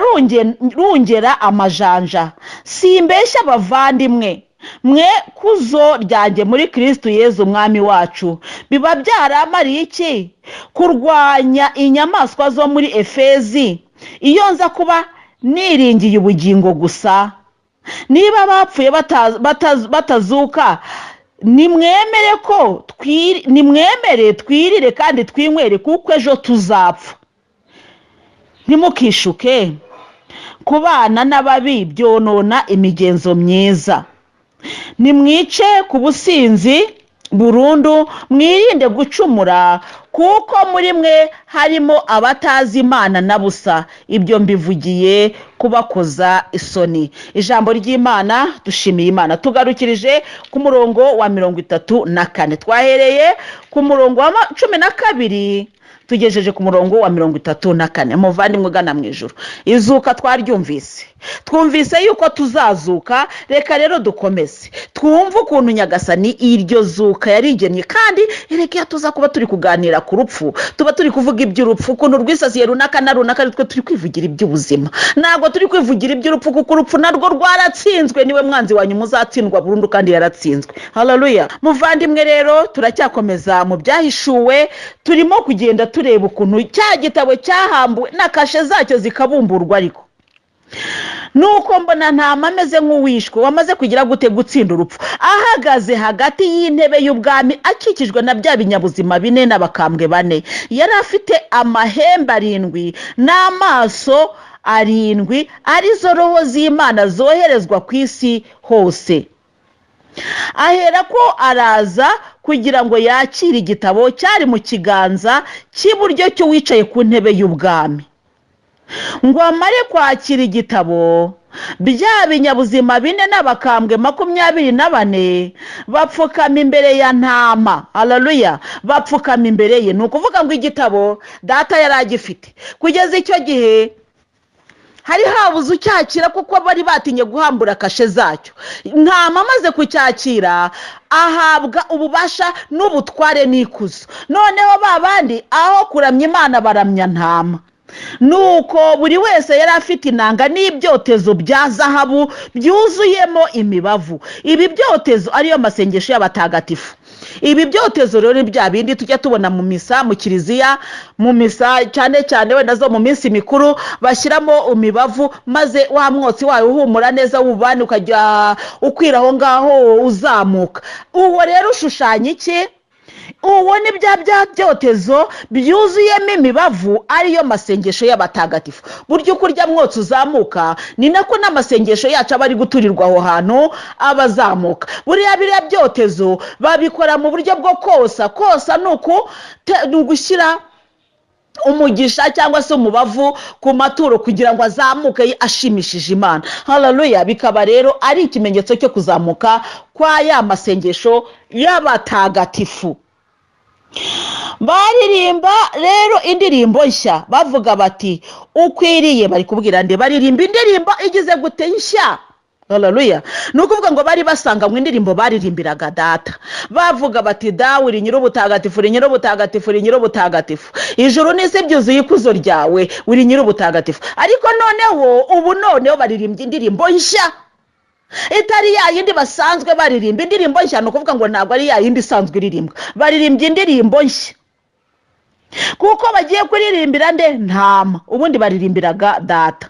rungera amajanja. Simbeshya abavandimwe. Mwe kuzo ryanjye muri Kirisitu Yezu umwami wacu. Biba byaramariye iki kurwanya inyamaswa zo muri Efezi, iyo nza kuba niringiye ubugingo gusa? Niba bapfuye batazuka, nimwemere twirire kandi twinywere, kuko ejo tuzapfa. Ntimukishuke, kubana n'ababi byonona imigenzo myiza. Nimwice ku businzi burundu, mwirinde gucumura, kuko muri mwe harimo abatazi Imana na busa. Ibyo mbivugiye kubakoza isoni. Ijambo ry'Imana, dushimiye Imana. Tugarukirije ku murongo wa 34. Twahereye ku murongo wa 12, tugejeje ku murongo wa 34. Muvandimwe ugana mu ijuru, izuka twaryumvise, twumvise yuko tuzazuka. Reka rero dukomeze twumve ukuntu Nyagasani iryo zuka yarigennye. Kandi reka iyo tuza kuba turi kuganira ku rupfu, tuba turi kuvuga iby'urupfu, ukuntu rwisasiye runaka na runaka. Twe turi kwivugira iby'ubuzima, ntabwo turi kwivugira iby'urupfu, kuko urupfu narwo rwaratsinzwe. Niwe mwanzi wanyu muzatsindwa burundu, kandi yaratsinzwe. Haleluya! Muvandimwe rero, turacyakomeza mu Byahishuwe. Turimo kugenda tureba ukuntu cya gitabo cyahambuwe na kashe zacyo zikabumburwa. Ariko nuko mbona Ntama ameze nk'uwishwe, wamaze kugira gute? Gutsinda urupfu, ahagaze hagati y'intebe y'ubwami, akikijwe na bya binyabuzima bine n'abakambwe bane. Yari afite amahembe arindwi n'amaso arindwi, arizo roho z'Imana zoherezwa ku isi hose. Ahera ko araza kugira ngo yakire igitabo cyari mu kiganza cy'iburyo cy'uwicaye ku ntebe y'ubwami. Ngo amare kwakira igitabo, bya binyabuzima bine n'abakambwe 24 bapfukama imbere ya Ntama. Haleluya! Bapfukama imbere ye. Ni ukuvuga ngo igitabo Data yari agifite. Kugeza icyo gihe hari habuze ucyakira, kuko bari batinye guhambura kashe zacyo. Ntama amaze kucyakira, ahabwa ububasha n'ubutware n'ikuzo. Noneho ba bandi, aho kuramya Imana, baramya Ntama. Nuko buri wese yari afite inanga n'ibyotezo bya zahabu byuzuyemo imibavu, ibi byotezo ariyo masengesho y'abatagatifu. Ibi byotezo rero ni bya bindi tujya tubona mu misa, mu kiliziya, mu misa cyane cyane wenda zo mu minsi mikuru, bashyiramo imibavu, maze wa mwotsi wayo uhumura neza w'ububani ukajya ukwira aho ngaho uzamuka. Uwo rero ushushanya iki? Uwo ni bya byotezo byuzuyemo imibavu, ariyo masengesho y'abatagatifu. Burya uko urya mwotsi uzamuka, ni nako n'amasengesho yacu aba ari guturirwa aho hantu aba azamuka. Buriya biriya byotezo babikora mu buryo bwo kosa. Kosa ni ugushyira umugisha cyangwa se umubavu ku maturo kugira ngo azamuke ashimishije Imana. Haleluya! Bikaba rero ari ikimenyetso cyo kuzamuka kwa ya masengesho y'abatagatifu. Baririmba rero indirimbo nshya, bavuga bati: "Ukwiriye." Bari kubwira nde? Baririmba indirimbo igize gute? Nshya. Haleluya! Ni ukuvuga ngo bari basanganywe indirimbo baririmbiraga Data, bavuga bati: "Dawe, uri nyir'ubutagatifu, uri nyir'ubutagatifu, uri nyir'ubutagatifu. Ijuru n'isi byuzuye ikuzo ryawe, uri nyir'ubutagatifu." Ariko noneho ubu noneho baririmbye indirimbo nshya itari ya yindi basanzwe baririmba. Indirimbo nshya ni ukuvuga ngo ntabwo ari ya yindi isanzwe iririmbwa. Baririmbye indirimbo nshya kuko bagiye kuririmbira nde? Ntama. Ubundi baririmbiraga Data.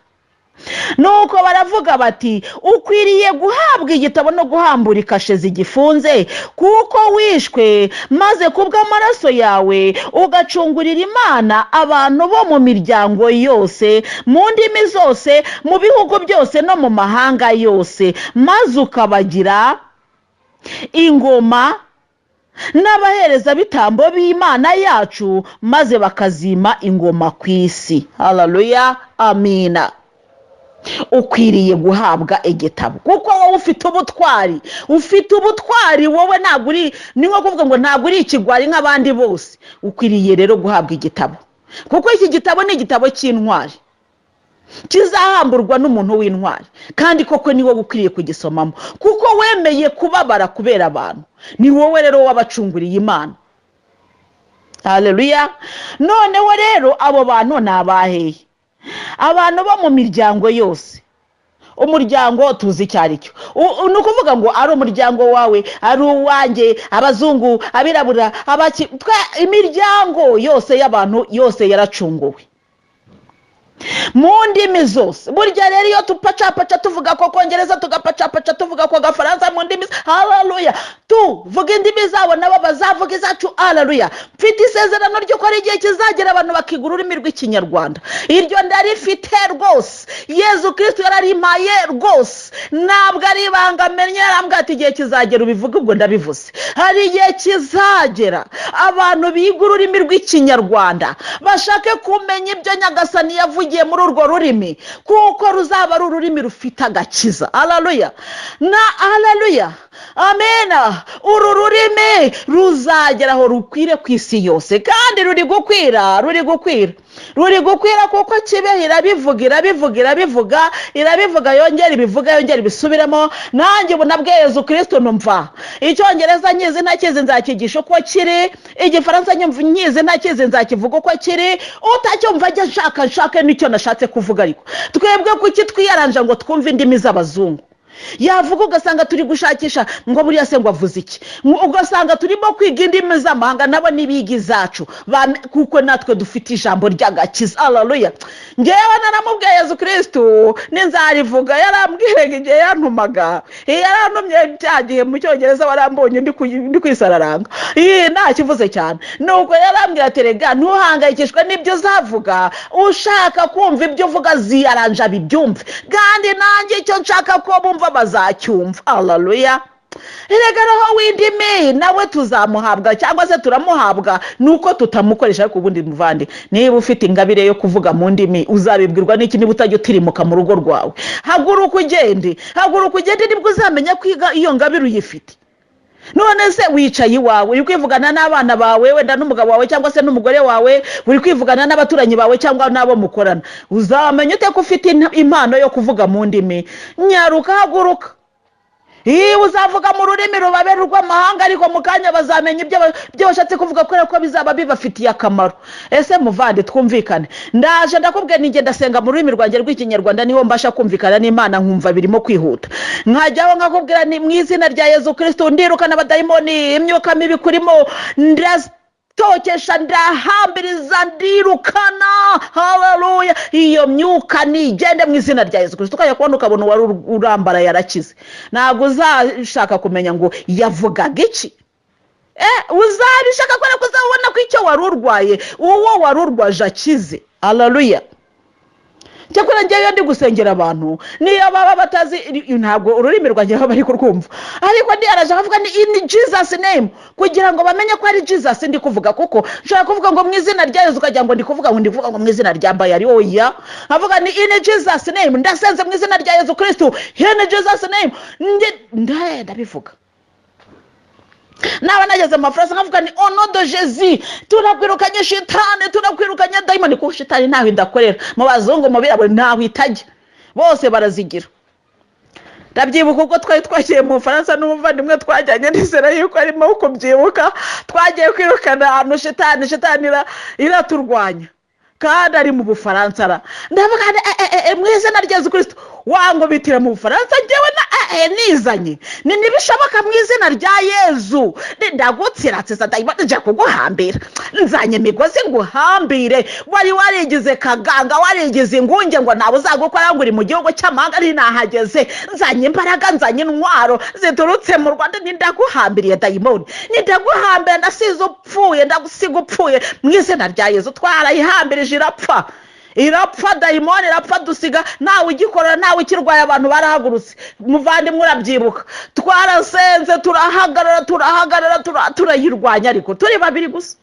Nuko baravuga bati: "Ukwiriye guhabwa igitabo no guhambura ikashe zigifunze, kuko wishwe, maze kubw'amaraso yawe ugacungurira Imana abantu bo mu miryango yose, mu ndimi zose, mu bihugu byose no mu mahanga yose, maze ukabagira ingoma n'abaherezabitambo b'Imana yacu, maze bakazima ingoma ku isi." Haleluya, amina! Ukwiriye guhabwa igitabo kuko wowe ufite ubutwari, ufite ubutwari. Wowe ntabwo uri, ni nko kuvuga ngo ntabwo uri ikigwari nk'abandi bose. Ukwiriye rero guhabwa igitabo kuko iki gitabo ni igitabo cy'intwari, kizahamburwa n'umuntu w'intwari. Kandi koko ni wowe ukwiriye kugisomamo kuko wemeye kubabara kubera abantu. Ni wowe rero wabacunguriye Imana. Haleluya! Noneho rero abo bantu ni abahehe? Abantu bo mu miryango yose. Umuryango tuzi icyo ari cyo. Ni ukuvuga ngo ari umuryango wawe, ari uwanjye, abazungu, abirabura, abaki, imiryango yose y'abantu yose yaracunguwe mu ndimi zose. Burya rero iyo tupacapaca tuvuga ko Kongereza, tugapacapaca tuvuga ko Gafaransa mu ndimi, haleluya, tuvuga indimi zabo, nabo bazavuga izacu, haleluya. Mfite isezerano ry'uko ari igihe kizagera abantu bakiga ururimi rw'Ikinyarwanda. Iryo ndarifite rwose, Yezu Kirisitu yararimpaye rwose, ntabwo ari ibanga menye. Yarambwira ati: "Igihe kizagera ubivuge." Ubwo ndabivuze. Hari igihe kizagera abantu biga ururimi rw'Ikinyarwanda, bashake kumenya ibyo Nyagasani yavugiye muri urwo rurimi, kuko ruzaba ari ururimi rufite agakiza. Haleluya na haleluya, amena. Uru rurimi ruzagera aho rukwire ku isi yose, kandi ruri gukwira, ruri gukwira, ruri gukwira, kuko Kibeho irabivuga, irabivuga, irabivuga, irabivuga, yongera ibivuga, yongera ibisubiremo. Nanjye ubu nabwiye Yezu Kirisitu, numva Icyongereza nkizi ntakizi nzakigisha uko kiri, Igifaransa nkizi ntakizi nzakivuga uko kiri, utacyumva ajya nshaka nshake n'icyo nashatse kuvuga. Ariko twebwe kuki twiyaranja ngo twumve indimi z'abazungu? Yavuga ugasanga turi gushakisha ngo buriya se ngo avuze iki? Ugasanga turimo kwiga indimi z'amahanga, nabo nibiga izacu, kuko natwe dufite ijambo ry'agakiza. Haleluya. Ngewe naramubwiye Yezu Kirisitu ninzarivuga. Yarambwiraga igihe yantumaga, yarantumye cya gihe mu Cyongereza, warambonye ndi kwisararanga. Ii, ntakivuze cyane. Nuko yarambwira ati: "Rega ntuhangayikishwe n'ibyo uzavuga, ushaka kumva ibyo uvuga ziyaranja bibyumve, kandi nanjye icyo nshaka ko bumva bazacyumva." Haleluya. Erega roho w'indimi nawe tuzamuhabwa, cyangwa se turamuhabwa, ni uko tutamukoresha. Ariko ubundi muvandi, niba ufite ingabire yo kuvuga mu ndimi, uzabibwirwa n'iki niba utajya utirimuka mu rugo rwawe? Haguruka ugende, haguruka ugende, nibwo uzamenya ko iyo ngabire uyifite. None se wicaye iwawe, uri kwivugana n'abana bawe, wenda n'umugabo wawe cyangwa se n'umugore wawe, uri kwivugana n'abaturanyi bawe cyangwa n'abo mukorana, uzamenya ute ko ufite impano yo kuvuga mu ndimi? Nyaruka, haguruka. Iyo uzavuga mu rurimi rubabera urw'amahanga, ariko mu kanya bazamenya ibyo bashatse kuvuga, kubera ko bizaba bibafitiye akamaro. Ese muvande, twumvikane, ndaje ndakubwira, ninjye ndasenga mu rurimi rwanjye rw'Ikinyarwanda, niho mbasha kumvikana n'Imana, nkumva birimo kwihuta, nkajyaho nkakubwira ni mu izina rya Yezu Kirisitu ndirukana abadayimoni, imyuka mibi kurimo, ndatokesha, ndahambiriza, ndirukana, haleluya, iyo myuka nigende mu izina rya Yezu Kirisito. Ukajya kubona ukabona uwari urambara yarakize. Ntabwo uzashaka kumenya ngo yavugaga iki. Uzabishaka kubera ko uzabona ko icyo wari urwaye, uwo wari urwaje akize. Haleluya. Cyakora ngewe ndi gusengera abantu, niyo baba batazi, ntabwo ururimi rwanjye baba bari kurwumva, ariko ndiyaraje nkavuga ni "in Jesus name", kugira ngo bamenye ko ari Jesus ndi kuvuga, kuko nshobora kuvuga ngo mu izina rya Yezu, ukagira ngo ndi kuvuga ngo mu izina rya Mbaye. Ari oya, nkavuga ni "in Jesus name", ndasenze mu izina rya Yezu Kirisitu, in Jesus name. Ndabivuga. Naba nageze mu mafaranga nkavuga ni "au nom de Jésus", turakwirukanye shitani, turakwirukanye dayimoni, kuko shitani ntaho idakorera, mu bazungu, mu birabura, ntaho itajya, bose barazigira. Ndabyibuka ubwo twari twagiye mu Bufaransa n'umuvandimwe twajyanye, nizera yuko arimo kubyibuka. Twagiye kwirukana ahantu shitani, shitani iraturwanya kandi ari mu Bufaransa. Ndavuga nti, "Eh, mu izina rya Yezu Kirisito", wangubitira mu Bufaransa njyewe na nizanye ni ntibishoboka, mu izina rya Yezu. Ndagutsiratsiza dayimoni, njya kuguhambira, nzanye imigozi nguhambire. Wari warigize kaganga, warigize ingunge ngo ntawe uzagukora, ngo uri mu gihugu cy'amahanga, ari nahageze, nzanye imbaraga, nzanye intwaro ziturutse mu Rwanda, ndaguhambiriye dayimoni, ndaguhambira, ndasize upfuye, ndagusiga upfuye mu izina rya Yezu. Twarayihambirije irapfa, irapfa, dayimoni irapfa, dusiga ntawe ugikorora, ntawe ukirwaye. Abantu barahagurutse. Muvandimwe, urabyibuka, twarasenze, turahagarara, turahagarara, turayirwanya, ariko turi babiri gusa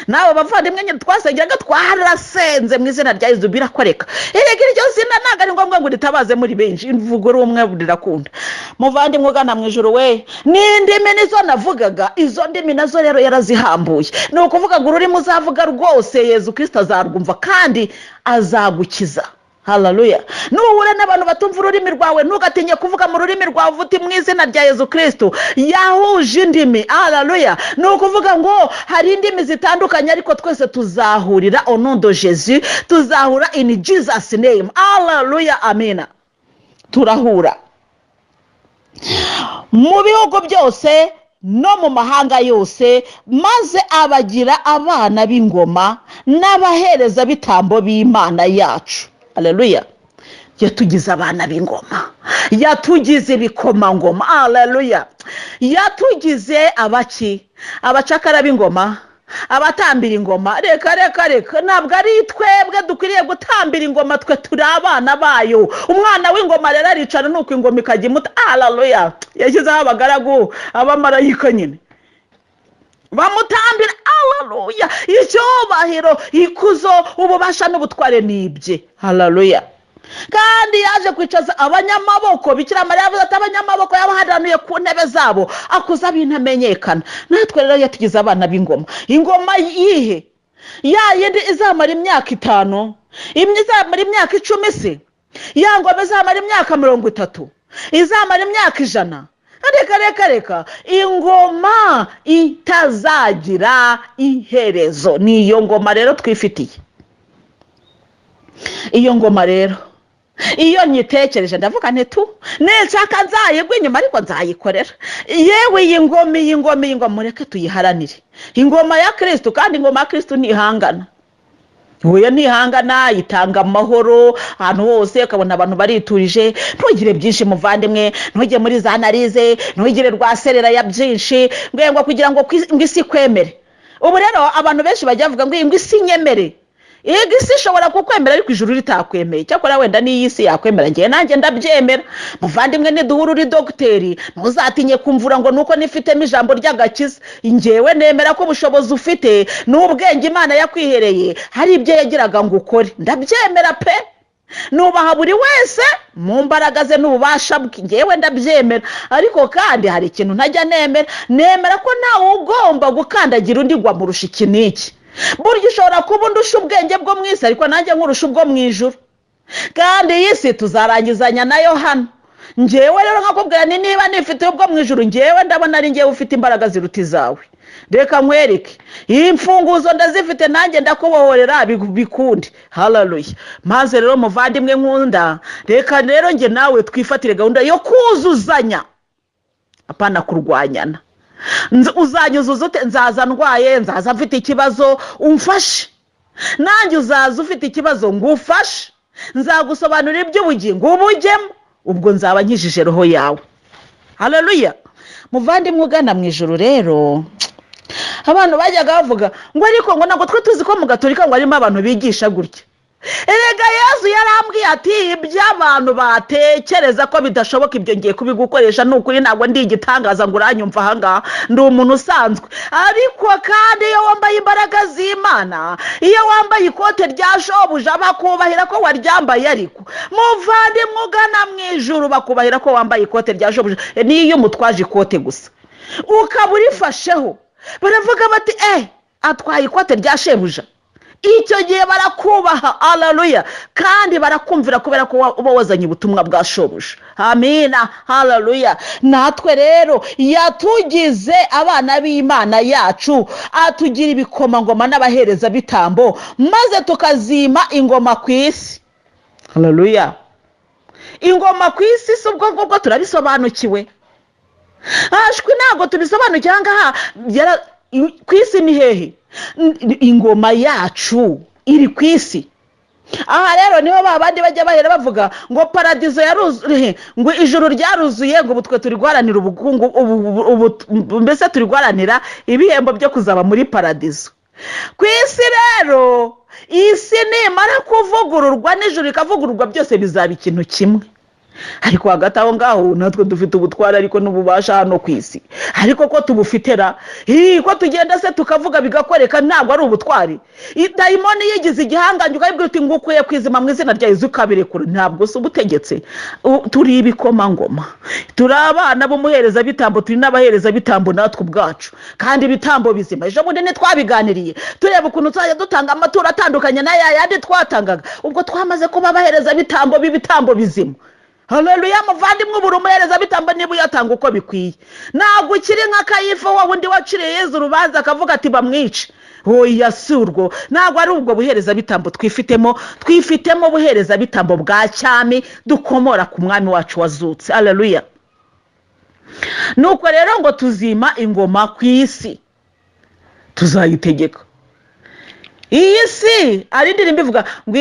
nawe bavandimwe nyine twasengeraga. Twarasenze mu izina rya Yezu birakoreka. Erega iryo zina ntabwo ari ngombwa ngo ritabaze muri benshi, imvugo uri umwe rirakunda. Muvandimwe ugana mu ijoro we, n'indimi nizo navugaga, izo ndimi nazo rero yarazihambuye. Ni ukuvuga ngo ururimi uzavuga rwose, Yezu Kirisito azarwumva kandi azagukiza. Haleluya. Nuhura n'abantu batumva ururimi rwawe, ntugatinye kuvuga mu rurimi rwawe uti mu izina rya Yezu Kirisito yahuje indimi. Haleluya. Ni ukuvuga ngo hari indimi zitandukanye, ariko twese tuzahurira au nom de Jésus, tuzahura in Jesus name. Haleluya, amina. Turahura mu bihugu byose no mu mahanga yose, maze abagira abana b'ingoma n'abaherezabitambo b'Imana yacu. Aleluya! Yatugize abana b'ingoma, yatugize ibikomangoma. Aleluya! Yatugize abaki? Abacakara b'ingoma, abatambira ingoma? Reka, reka, reka, ntabwo ari twebwe dukwiriye gutambira ingoma, twe turi abana bayo. Umwana w'ingoma rero aricara, nuko ingoma ikajya imuta. Aleluya! Yashyizeho abagaragu, abamarayika nyine bamutambira. Aleluya! Icyubahiro, ikuzo, ububasha n'ubutware ni ibye. Aleluya! Kandi yaje kwicaza abanyamaboko. Bikira Mariya yavuze ati: "Abanyamaboko yabaharanuye ku ntebe zabo, akuza abintamenyekana." Natwe rero yatugize abana b'ingoma. Ingoma yihe? Ya yindi izamara imyaka 5, imwe izamara imyaka 10 se? Ya ngoma izamara imyaka 30, izamara imyaka 100? Reka, reka, reka, ingoma itazagira iherezo ni iyo ngoma rero twifitiye. Iyo ngoma rero, iyo nyitekereje ndavuga nti: "Tu nshaka nzayigwa inyuma, ariko nzayikorera." Yewe, iyi ngoma, iyi ngoma, iyi ngoma, mureke tuyiharanire, ingoma ya Kirisitu. Kandi ingoma ya Kirisitu ntihangana. Huye ntihangana, itanga amahoro ahantu hose, ukabona abantu bariturije. Ntugire byinshi, muvandimwe, ntujye muri za analyse, ntugire rwa serera ya byinshi ngo kugira ngo isi ikwemere. Ubu rero abantu benshi bajya bavuga ngo isi nyemere. Yego, isi ishobora kukwemera ariko ijuru ritakwemeye. Cyakora wenda n'iyi si yakwemera, ngewe nanjye ndabyemera. Muvandimwe, niduhura uri dogiteri, ntuzatinye kumvura ngo nuko nifitemo ijambo ry'agakiza. Ngewe nemera ko ubushobozi ufite n'ubwenge Imana yakwihereye hari ibyo yagiraga ngo ukore. Ndabyemera pe! Nubaha buri wese mu mbaraga ze n'ububasha bwe, ngewe ndabyemera. Ariko kandi hari ikintu ntajya nemera: nemera ko ntawe ugomba gukandagira undi ngo amurushe iki n'iki. Burya ushobora kuba undusha ubwenge bwo mu isi, ariko nanjye nkurusha ubwo mu ijuru. Kandi iyi si tuzarangizanya nayo hano. Ngewe rero nkakubwira ni niba nifite ubwo mu ijuru, ngewe ndabona ari ngewe ufite imbaraga ziruta izawe. Reka nkwereke, iyi mfunguzo ndazifite, nanjye ndakubohorera bikunde. Hararuya! Maze rero muvandimwe nkunda, reka rero njye nawe twifatire gahunda yo kuzuzanya, apana kurwanyana. Uzanyuzuza ute? Nzaza ndwaye, nzaza mfite ikibazo, umfashe. Nanjye uzaza ufite ikibazo, ngufashe. Nzagusobanurira iby'ubugingo ubujyemo, ubwo nzaba nkijije roho yawe. Hararuya! Muvandimwe ugana mu ijoro rero, abantu bajyaga bavuga ngo ariko ngo ntabwo twe tuzi ko mu Gatorika ngo harimo abantu bigisha gutya. Erega Yezu yarambwiye ati: "Ibyo abantu batekereza ko bidashoboka, ibyo ngiye kubigukoresha." Ni ukuri, ntabwo ndi igitangaza ngo uranyumva ahangaha, ndi umuntu usanzwe. Ariko kandi iyo wambaye imbaraga z'Imana, iyo wambaye ikote rya shobuja, bakubahira ko waryambaye. Ariko muvandimwe ugana mu ijuru, bakubahira ko wambaye ikote rya shobuja. Niyo umutwaje ikote gusa ukaba urifasheho, baravuga bati: "Eh, atwaye ikote rya shebuja." Icyo gihe barakubaha. Hararuya! Kandi barakumvira kubera ko uba wazanye ubutumwa bwa shobuja. Amina, hararuya! Natwe rero yatugize abana b'Imana yacu, atugira ibikomangoma n'abaherezabitambo, maze tukazima ingoma ku isi. Hararuya! Ingoma ku isi si ubwo ngubwo turabisobanukiwe? Hashwi, ntabwo tubisobanukiwe. Aha ngaha ku isi ni hehe? Ingoma yacu iri ku isi. Aha rero niho ba bandi bajya bahera bavuga ngo paradizo yaruzuye, ngo ijuru ryaruzuye, ngo ubu twe turi guharanira ubukungu, mbese turi guharanira ibihembo byo kuzaba muri paradizo ku isi. Rero isi nimara kuvugururwa n'ijuru rikavugururwa, byose bizaba ikintu kimwe. Ariko hagati aho ngaho natwe dufite ubutware ariko n'ububasha hano ku isi. Ariko ko tubufitera, ko tugenda se tukavuga bigakoreka, ntabwo ari ubutwari? Dayimoni yigize igihangange, ukayibwira uti: "Ngukuye ku izima mu izina rya Yezu," ukabirekura, ntabwo se ubutegetse? Turi ibikomangoma, turi abana b'umuherezabitambo, turi n'abaherezabitambo natwe ubwacu, kandi ibitambo bizima. Ejo bundi ntitwabiganiriye, tureba ukuntu tuzajya dutanga amaturo atandukanye n'aya yandi twatangaga ubwo twamaze kuba abaherezabitambo b'ibitambo bizima? Haleluya! Muvandimwe, ubura umuherezabitambo niba uyatanga uko bikwiye. Ntabwo ukiri nka Kayifa, wa wundi waciriye Yezu urubanza akavuga ati: "Bamwice." Oya, si urwo, ntabwo ari ubwo buherezabitambo twifitemo. Twifitemo ubuherezabitambo bwa cyami dukomora ku mwami wacu wazutse. Aleluya! Nuko rero ngo tuzima ingoma ku isi, tuzayitegeka iyi si. Ari indirimbo ivuga ngo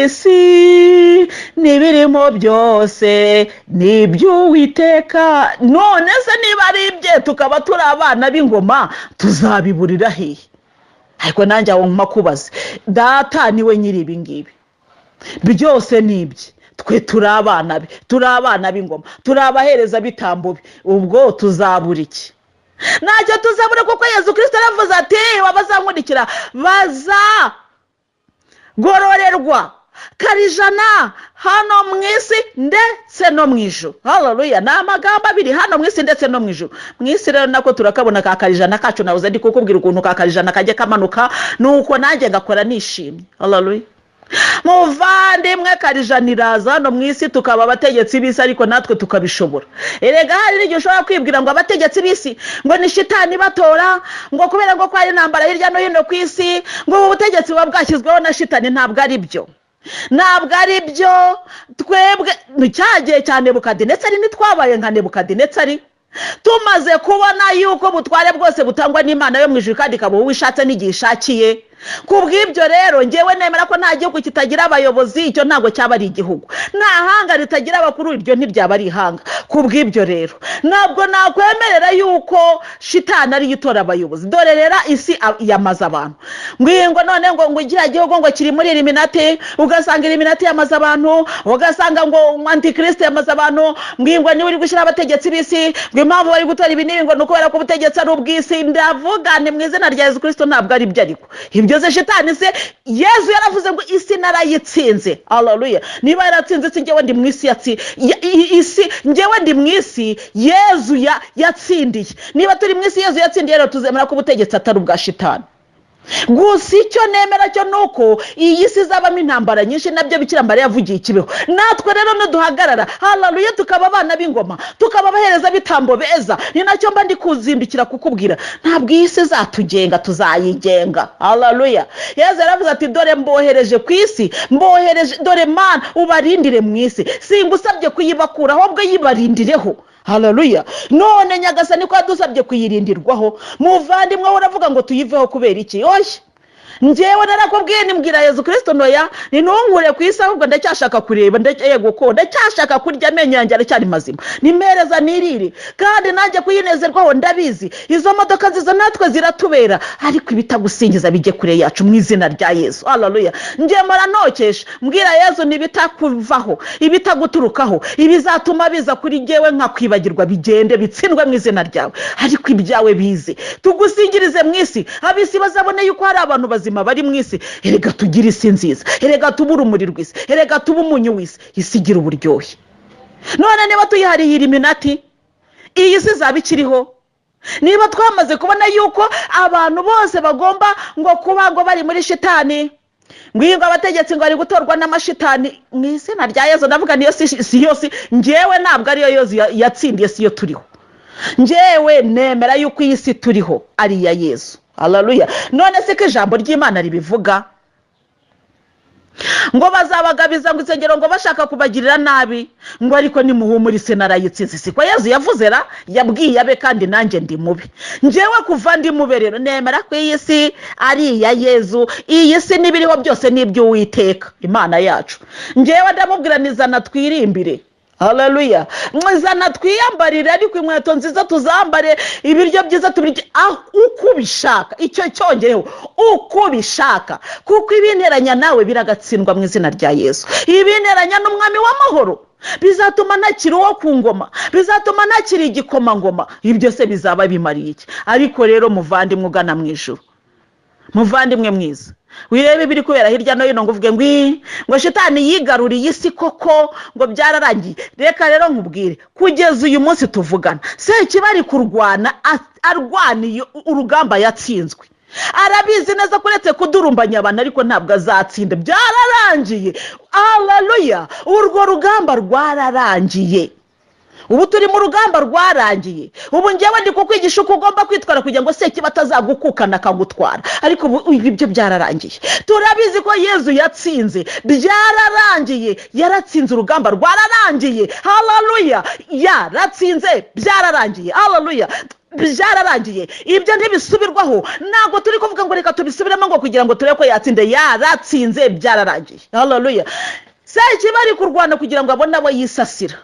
isi n'ibirimo byose ni iby'Uwiteka. None se niba ari ibye, tukaba turi abana b'ingoma, tuzabiburira hehe? Ariko nanjye aho nkubaze, Data niwe nyiri ibi ngibi byose, ni ibye. Twe turi abana be, turi abana b'ingoma, turi abaherezabitambo be. Ubwo tuzabura iki? Ntacyo tuzabura, kuko Yezu Kirisito yaravuze ati: "Abazankurikira bazagororerwa karijana hano mu isi ndetse no mu ijuru." Haleluya! Ni amagambo abiri: hano mu isi ndetse no mu ijuru. Mu isi rero nako turakabona ka karijana kacu. Nabuze ndi kukubwira ukuntu ka karijana kajya kamanuka, nuko nanjye ngakora nishimye. Haleluya! Muvandimwe, karijana iraza hano mu isi, tukaba abategetsi b'isi, ariko natwe tukabishobora. Erega hari n'igihe ushobora kwibwira ngo abategetsi b'isi ngo ni shitani batora, ngo kubera ngo ko hari intambara hirya no hino ku isi, ngo ubu butegetsi buba bwashyizweho na shitani. Ntabwo ari byo, ntabwo ari byo. Twebwe ni cya gihe cya Nebukadinetsari, ntitwabaye nka Nebukadinetsari tumaze kubona yuko ubutware bwose butangwa n'Imana yo mu ijuru, kandi ikaba uwo ishatse n'igihe ishakiye? Ku bw'ibyo rero, ngewe nemera ko nta gihugu kitagira abayobozi, icyo ntabwo cyaba ari igihugu. Nta hanga ritagira abakuru, iryo ntiryaba ari ihanga. Ku bw'ibyo rero, ntabwo nakwemerera yuko shitani ariyo itora abayobozi. Dore rero isi yamaze abantu, ngo none ngo kiriya gihugu ngo kiri muri Illuminati, ugasanga Illuminati yamaze abantu, ugasanga ngo antikirisite yamaze abantu, ngo niwe uri gushyiraho abategetsi b'isi, ngo impamvu bari gutora ibi n'ibi ngo ni ukubera ko ubutegetsi ari ubw'isi. Ndavuga ni mu izina rya Yezu Kirisito, ntabwo ari byo. Ariko ibyo se shitani se? Yezu yaravuze ngo isi narayitsinze. Haleluya! Niba yaratsinze isi, ngewe ndi mu isi isi, ngewe ndi mu isi Yezu yatsindiye. Niba turi mu isi Yezu yatsindiye rero, tuzemera ko ubutegetsi atari ubwa shitani. Gusa icyo nemera cyo ni uko iyi si izabamo intambara nyinshi, nabyo Bikira Mariya yavugiye ikibeho. Natwe rero niduhagarara, haleluya, tukaba abana b'ingoma, tukaba abaherezabitambo beza, ni nacyo mba ndi kuzindukira kukubwira. Ntabwo iyi si izatugenga, tuzayigenga. Haleluya! Yezu yaravuze ati: "Dore mbohereje ku isi, mbohereje, dore Mana ubarindire mu isi, singusabye kuyibakura, ahubwo yibarindireho." Haleluya! None Nyagasani ko yadusabye kuyirindirwaho, muvandimwe, we uravuga ngo tuyiveho kubera iki? Oya, njyewe narakubwiye, nimbwira Yezu Kirisito ntoya ntunkure ku isi, ahubwo ndacyashaka kureba, yego ko ndacyashaka kurya, amenyo yanjye aracyari mazima, nimereza nirire, kandi nanjye kuyinezerwaho ndabizi. Izo modoka nziza natwe ziratubera, ariko ibitagusingiza bijye kure yacu mu izina rya Yezu. Haleluya! Njye mpora nokesha mbwira Yezu: ibitakuvaho, ibitaguturukaho, ibizatuma biza kuri jyewe nkakwibagirwa, bigende bitsindwe mu izina ryawe, ariko ibyawe bize, tugusingirize mu isi, ab'isi bazabone yuko hari abantu bazima bari mu isi. Erega tugire isi nziza, erega tube urumuri rw'isi, erega tube umunyu w'isi, isi igira uburyohe. None niba tuyihariye Illuminati, iyi si izaba ikiriho? Niba twamaze kubona yuko abantu bose bagomba ngo kuba ngo bari muri shitani, ngo iyi ngo abategetsi ngo bari gutorwa n'amashitani, mu izina rya Yezu ndavuga niyo si, si yo si ngewe, ntabwo ariyo Yezu yatsindiye, si yo turiho. Ngewe nemera yuko iyi si turiho ari iya Yezu. Haleluya! None se ko ijambo ry'Imana ribivuga ngo bazabagabiza ngo insengero ngo bashaka kubagirira nabi, ngo ariko nimuhumurise, narayitsinze? Siko Yezu yavuze ra? Yabwiye abe, kandi nanjye ndi mubi. Ngewe kuva ndi mube rero, nemera ko iyi si ari iya Yezu. Iyi si n'ibiriho byose ni iby'Uwiteka Imana yacu. Ngewe ndamubwira nizana twirimbire. Haleluya! Mwizana twiyambarire, ariko inkweto nziza tuzambare, ibiryo byiza tubirye, aho uko ubishaka. Icyo cyongereho uko ubishaka, kuko ibinteranya nawe biragatsindwa mu izina rya Yesu. Ibinteranya n'Umwami w'amahoro bizatuma ntakiri uwo ku ngoma, bizatuma ntakiri igikomangoma, ibyo se bizaba bimariye iki? Ariko rero muvandimwe ugana mu ijuru, muvandimwe mwiza, wirebe ibiri kubera hirya no hino ngo uvuge ngo "Ii, ngo shitani yigaruriye isi koko, ngo byararangiye." Reka rero nkubwire, kugeza uyu munsi tuvugana, Sekibi ari kurwana, arwaniye urugamba yatsinzwe. Arabizi neza ko uretse kudurumbanya abantu, ariko ntabwo azatsinda. Byararangiye. Haleluya! Urwo rugamba rwararangiye. Ubu turi mu rugamba rwarangiye. Ubu ngewe ndi kukwigisha uko ugomba kwitwara kugira ngo Sekibi atazagukukana akagutwara, ariko ubu ibyo byararangiye. Turabizi ko Yezu yatsinze, byararangiye, yaratsinze, urugamba rwararangiye. Haleluya! Yaratsinze, byararangiye. Haleluya! Byararangiye, ibyo ntibisubirwaho. Ntabwo turi kuvuga ngo reka tubisubiremo ngo kugira ngo turebe ko yatsinze. Yaratsinze, byararangiye. Haleluya! Sekibi ari kurwana kugira ngo abone abo yisasira,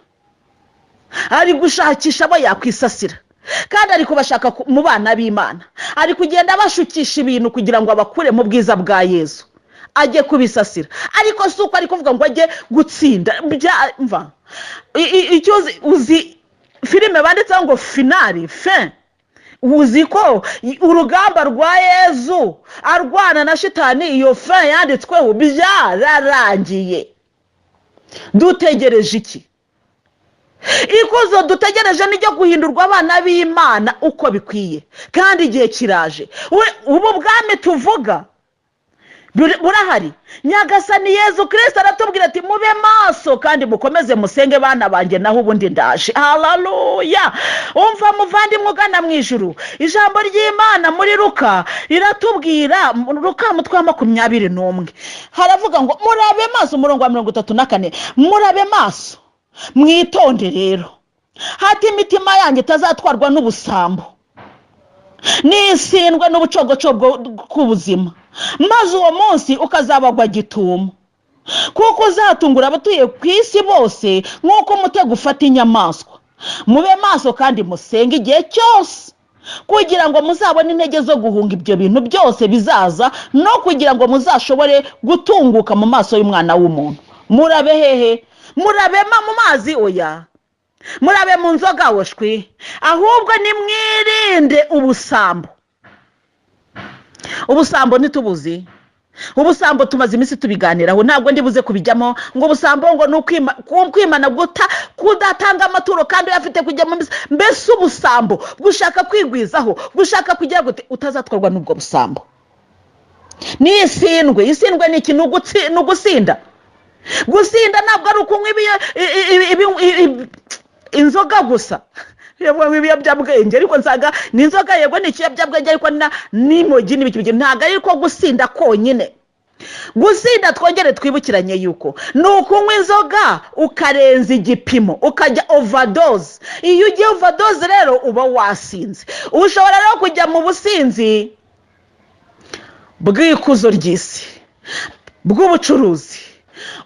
ari gushakisha abo yakwisasira, kandi ari kubashaka mu bana b'Imana. Ari kugenda abashukisha ibintu kugira ngo abakure mu bwiza bwa Yezu, ajye kubisasira. Ariko si uko ari kuvuga ngo ajye gutsinda. Mva, icyo uzi, filime banditseho ngo finale, fin. Uzi ko urugamba rwa Yezu arwana na Shitani, iyo fin yanditsweho, byararangiye. Dutegereje iki? Ikuzo dutegereje ni ryo guhindurwa abana b'Imana uko bikwiye, kandi igihe kiraje. Ubu bwami tuvuga burahari. Nyagasani Yezu Kirisita aratubwira ati: "Mube maso kandi mukomeze musenge, bana banjye, naho ubundi ndaje." Haleluya! Umva muvandimwe ugana mu ijuru, ijambo ry'Imana muri Luka riratubwira, Luka mutwe wa 21, haravuga ngo murabe maso, umurongo wa 34: "Murabe maso, mwitonde rero, hati imitima yanjye itazatwarwa n'ubusambo n'isindwe n'ubucogocogo bw'ubuzima, maze uwo munsi ukazabagwa gitumo, kuko uzatungura abatuye ku isi bose nk'uko umutego ufata inyamaswa. Mube maso kandi musenge igihe cyose, kugira ngo muzabone intege zo guhunga ibyo bintu byose bizaza, no kugira ngo muzashobore gutunguka mu maso y'Umwana w'umuntu." Murabe hehe? Murabe mu mazi? Oya. Murabe mu nzoga? Woshwi. Ahubwo nimwirinde ubusambo. Ubusambo ntitubuzi? Ubusambo tumaze iminsi tubiganiraho, ntabwo ndibuze kubijyamo. Ngo ubusambo ngo ni ukwimana, guta, kudatanga amaturo kandi uyafite, kujya mu misa, mbese ubusambo gushaka kwigwizaho, gushaka kugira gute. Utazatwarwa n'ubwo busambo ni isindwe. Isindwe ni iki? Ni ugusinda. Gusinda ntabwo ari ukunywa inzoga gusa, yego ibiyobyabwenge, ariko nsanga ni inzoga, yego ni ikiyobyabwenge, ariko n'imogi n'ibiki. Ntabwo ari ko gusinda konyine. Gusinda, twongere twibukiranye yuko ni ukunywa inzoga ukarenza igipimo, ukajya overdose. Iyo ugiye overdose rero uba wasinze. Ushobora rero kujya mu businzi bw'ikuzo ry'isi, bw'ubucuruzi,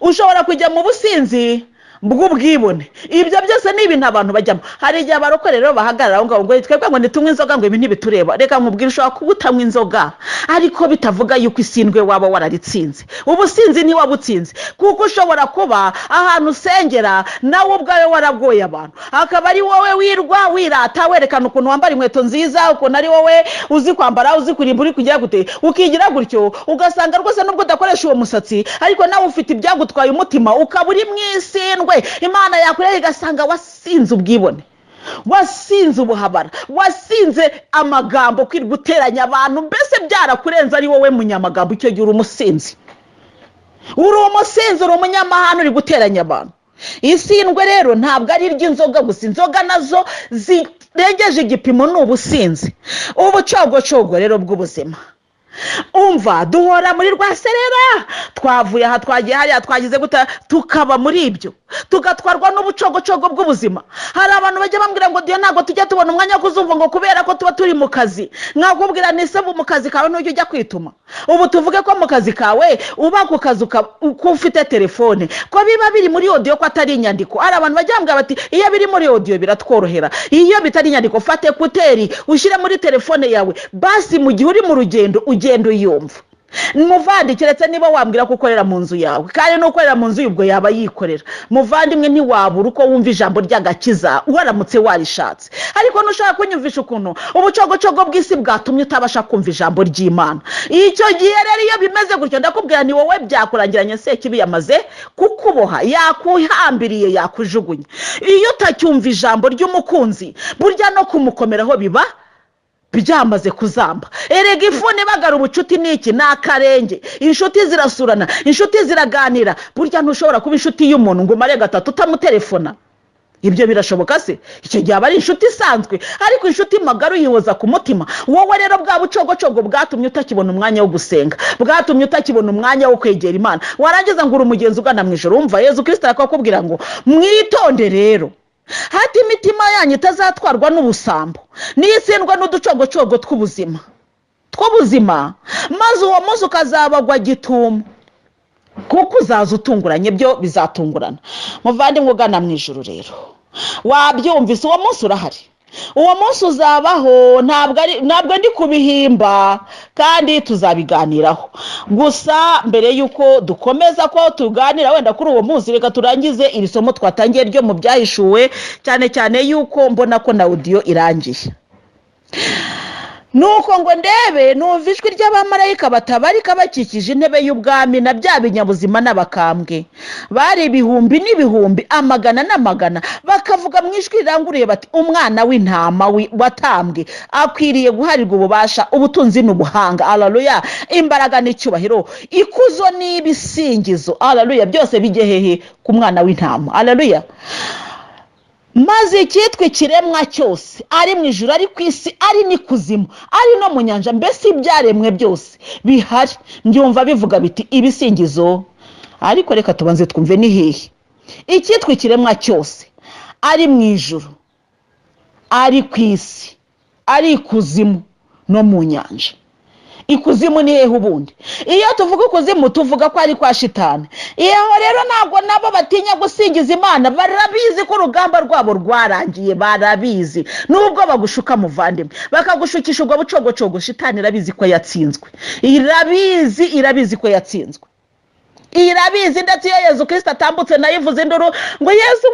ushobora kujya mu businzi bw'ubwibone. Ibyo byose ni ibintu abantu bajyamo. Hari igihe abarokore rero bahagarara aho ngaho ngo twebwe ngo ntitunywe inzoga, ngo ibi ntibitureba. Reka nkubwire, ushobora kuba utanywa inzoga, ariko bitavuga yuko isindwe waba wararitsinze. Ubusinzi ntiwabutsinze, kuko ushobora kuba ahantu usengera nawe ubwawe warabwoye abantu, akaba ari wowe wirwa wirata, werekana ukuntu wambara inkweto nziza, ukuntu ari wowe uzi kwambara, uzi kurimba, uri kugira gute, ukigira gutyo, ugasanga rwose nubwo udakoresha uwo musatsi, ariko nawe ufite ibyagutwaye umutima, ukaba uri mu isindwe. Imana yakureba igasanga wasinze ubwibone, wasinze ubuhabara, wasinze amagambo, kwirirwa uteranya abantu, mbese byarakurenze, ari wowe munyamagambo. Icyo gihe uri umusinzi, uri umusinzi, uri umunyamahane, uri guteranya abantu. Isindwe rero ntabwo ari iry'inzoga gusa. Inzoga nazo zirengeje igipimo ni ubusinzi. Ubucogocogo rero bw'ubuzima, umva, duhora muri rwaserera, twavuye aha twagiye hariya, twagize gute, tukaba muri ibyo, tugatwarwa n'ubucogocogo bw'ubuzima. Hari abantu bajya bambwira ngo: "Diyo, ntabwo tujya tubona umwanya wo kuzumva," ngo kubera ko tuba turi mu kazi. Nkakubwira ni se mu kazi kawe ntujya ujya kwituma? Ubu tuvuge ko mu kazi kawe, uba ku kazi, ko ufite telefone, ko biba biri muri audio, ko atari inyandiko? Hari abantu bajya bambwira bati: "Iyo biri muri audio biratworohera, iyo bitari inyandiko." Fate écouteurs ushyire muri telefone yawe, basi mu gihe uri mu rugendo ugenda uyumva. Muvandi, keretse niba wambwira ko ukorera mu nzu yawe, kandi n'ukorera mu nzu ye ubwo yaba yikorera. Muvandimwe, ntiwabura uko wumva ijambo ry'agakiza waramutse warishatse. Ariko ntushobora kunyumvisha ukuntu ubucogocogo bw'isi bwatumye utabasha kumva ijambo ry'Imana. Icyo gihe rero iyo bimeze gutyo, ndakubwira ni wowe byakurangiranye. Sekibi yamaze kukuboha, yakuhambiriye, yakujugunya. Iyo utacyumva ijambo ry'umukunzi, burya no kumukomeraho biba byamaze kuzamba. Erega ifuni ibagara ubucuti ni iki? Ni akarenge. Inshuti zirasurana, inshuti ziraganira. Burya ntushobora kuba inshuti y'umuntu ngo umare gatatu utamutelefona. Ibyo birashoboka se? Icyo gihe aba ari inshuti isanzwe, ariko inshuti magara uyihoza ku mutima. Wowe rero bwa bucogocogo bwatumye utakibona umwanya wo gusenga, bwatumye utakibona umwanya wo kwegera Imana, warangiza ngo uri umugenzi ugana mu ijoro. Wumva Yezu Kirisita akakubwira ngo mwitonde rero, hati imitima yanyu itazatwarwa n'ubusambo n'isindwa n'uducogocogo tw'ubuzima, maze uwo munsi ukazabagwa gitumo, kuko uzaza utunguranye. Byo bizatungurana. Muvandimwe ugana mu ijoro rero, wabyumvise, uwo munsi urahari, uwo munsi uzabaho. Ntabwo ndi kubihimba kandi tuzabiganiraho. Gusa mbere y'uko dukomeza ko tuganira wenda kuri uwo munsi, reka turangize iri somo twatangiye ryo mu Byahishuwe, cyane cyane y'uko mbona ko na audio irangiye. Nuko ngo ndebe, numva ijwi ry'abamarayika batabarika bakikije intebe y'ubwami na bya binyabuzima n'abakambwe. Bari ibihumbi n'ibihumbi, amagana n'amagana, bakavuga mu ijwi riranguruye bati: "Umwana w'intama watambwe akwiriye guharirwa ububasha, ubutunzi n'ubuhanga, araruya, imbaraga n'icyubahiro, ikuzo n'ibisingizo, araruya, byose bijye hehe? Ku mwana w'intama, araruya." Maze icyitwa ikiremwa cyose, ari mu ijuru, ari ku isi, ari n'ikuzimu, ari no mu nyanja, mbese ibyaremwe byose bihari, mbyumva bivuga biti: "Ibisingizo." Ariko reka tubanze twumve ni hehe. Icyitwa ikiremwa cyose, ari mu ijuru, ari ku isi, ari ikuzimu no mu nyanja. Ikuzimu ni hehe ubundi? Iyo tuvuga ikuzimu, tuvuga ko ari kwa Shitani. Iyo rero ntabwo nabo batinya gusingiza Imana. Barabizi ko urugamba rwabo rwarangiye, barabizi. Nubwo bagushuka, muvandimwe, bakagushukisha ubwo bucogocogo, Shitani irabizi ko yatsinzwe, irabizi, irabizi ko yatsinzwe, irabizi. Ndetse iyo Yezu Kirisita atambutse, nayo ivuze induru ngo: "Yezu,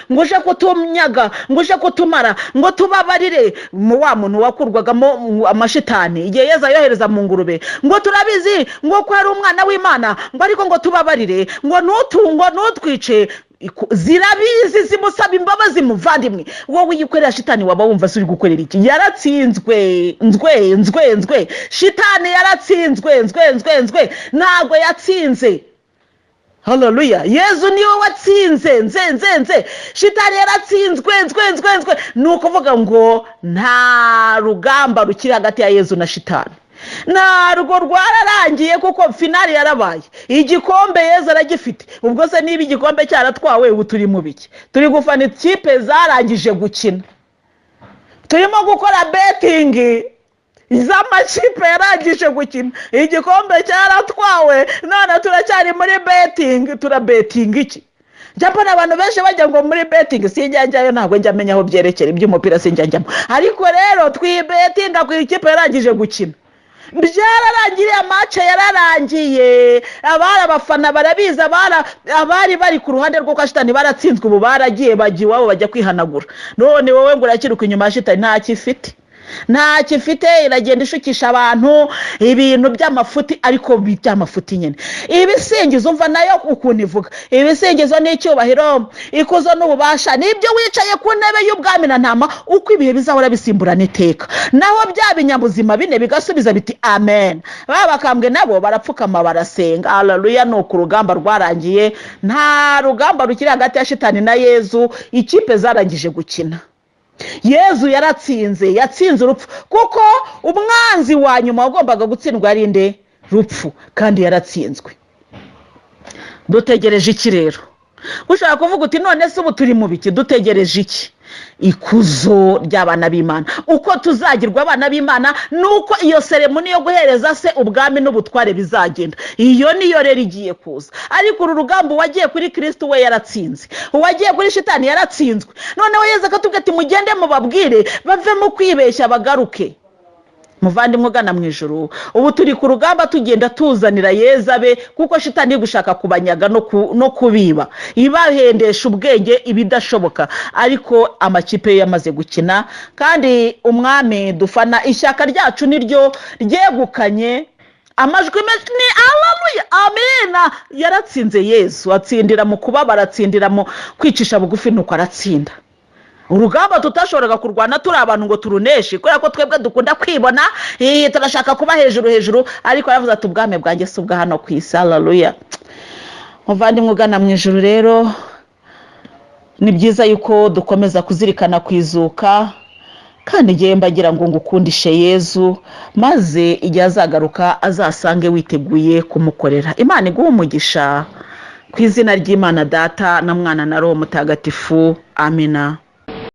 nguje kutunyaga, nguje kutumara, ngo tubabarire." Mu wa muntu wakurwagamo amashitani, igihe Yezu ayohereza mu ngurube, ngo: "Turabizi ngo ko ari umwana w'Imana," ngo, "ariko ngo tubabarire, ngo ngo ntutwice." Zirabizi, zimusaba imbabazi. Muvandimwe, wowe iyo ukorera Shitani, waba wumva se uri gukorera iki? Yaratsinzwe, nzwe nzwe nzwe. Shitani yaratsinzwe, nzwe nzwe nzwe. Ntabwo yatsinze. Haleluya! Yezu niwe watsinze, nze nze nze. Shitani yaratsinzwe, nzwe nzwe nzwe. Ni ukuvuga ngo nta rugamba rukiri hagati ya Yezu na Shitani, ntarwo, rwararangiye, kuko finale yarabaye. Igikombe Yezu aragifite. Ubwo se niba igikombe cyaratwawe, ubu turi mu biki? Turi gufana ikipe zarangije gukina, turimo gukora betting z'amakipe yarangije gukina. Igikombe cyaratwawe, none turacyari muri betting. Turabetinga iki? Njya mbona abantu benshi bajya ngo muri betting. Sinjya njyayo, ntabwo njya amenya aho byerekera iby'umupira, sinjya njyamo. Ariko rero twibetinga ku ikipe yarangije gukina. Byararangiye, match yararangiye. Abari abafana barabizi, abari bari ku ruhande rwo kwa Shitani baratsinzwe, ubu baragiye, bajya iwabo, bajya kwihanagura. None wowe ngo urakiruka inyuma ya Shitani? Ntacyo ifite, ntacyo ifite. Iragenda ishukisha abantu ibintu by'amafuti, ariko by'amafuti nyine. Ibisingizo, umva nayo ukuntu ivuga: "Ibisingizo n'icyubahiro, ikuzo n'ububasha nibyo wicaye ku ntebe y'ubwami na Ntama, uko ibihe bizahora bisimburana iteka." Naho bya binyabuzima bine bigasubiza biti: "Amen." Ba bakambwe nabo barapfukama, barasenga. Haleluya! Ni uku urugamba rwarangiye, nta rugamba rukiri hagati ya Shitani na Yezu. Ikipe zarangije gukina, Yezu yaratsinze, yatsinze urupfu, kuko umwanzi wa nyuma wagombaga gutsindwa ari nde? Rupfu. Kandi yaratsinzwe. Dutegereje iki rero? Ushobora kuvuga uti: "None se ubu turi mu biki? Dutegereje iki?" Ikuzo ry'abana b'Imana. Uko tuzagirwa abana b'Imana ni uko iyo cérémonie yo guhereza se ubwami n'ubutware bizagenda. Iyo niyo rero igiye kuza. Ariko uru rugamba, uwagiye kuri Kirisiti we yaratsinze, uwagiye kuri Shitani yaratsinzwe. Noneho Yezu akatubwira ati: "Mugende mubabwire bave mu kwibeshya, bagaruke." Muvandimwe ugana mu ijoro, ubu turi ku rugamba, tugenda tuzanira Yeza be, kuko Shitani iri gushaka kubanyaga no kubiba, ibahendesha ubwenge ibidashoboka. Ariko amakipe ye yamaze gukina, kandi umwami dufana, ishyaka ryacu niryo ryegukanye amajwi menshi. Ni alaluya, amina! Yaratsinze Yesu, atsindira mu kubabara, atsindira mu kwicisha bugufi, nuko aratsinda urugamba tutashoboraga kurwana turi abantu ngo turuneshe, kubera ko twebwe dukunda kwibona, turashaka kuba hejuru hejuru. Ariko yaravuze ati: "Ubwami bwanjye si ubwa hano ku isi." Haleluya! Muvandimwe ugana mu ijuru rero, Ni byiza yuko dukomeza kuzirikana kwizuka, kandi ngewe mbagira ngo ngukundishe Yezu, maze igihe azagaruka azasange witeguye kumukorera. Imana iguhe umugisha ku izina ry'Imana Data na Mwana na Roho Mutagatifu. Amina.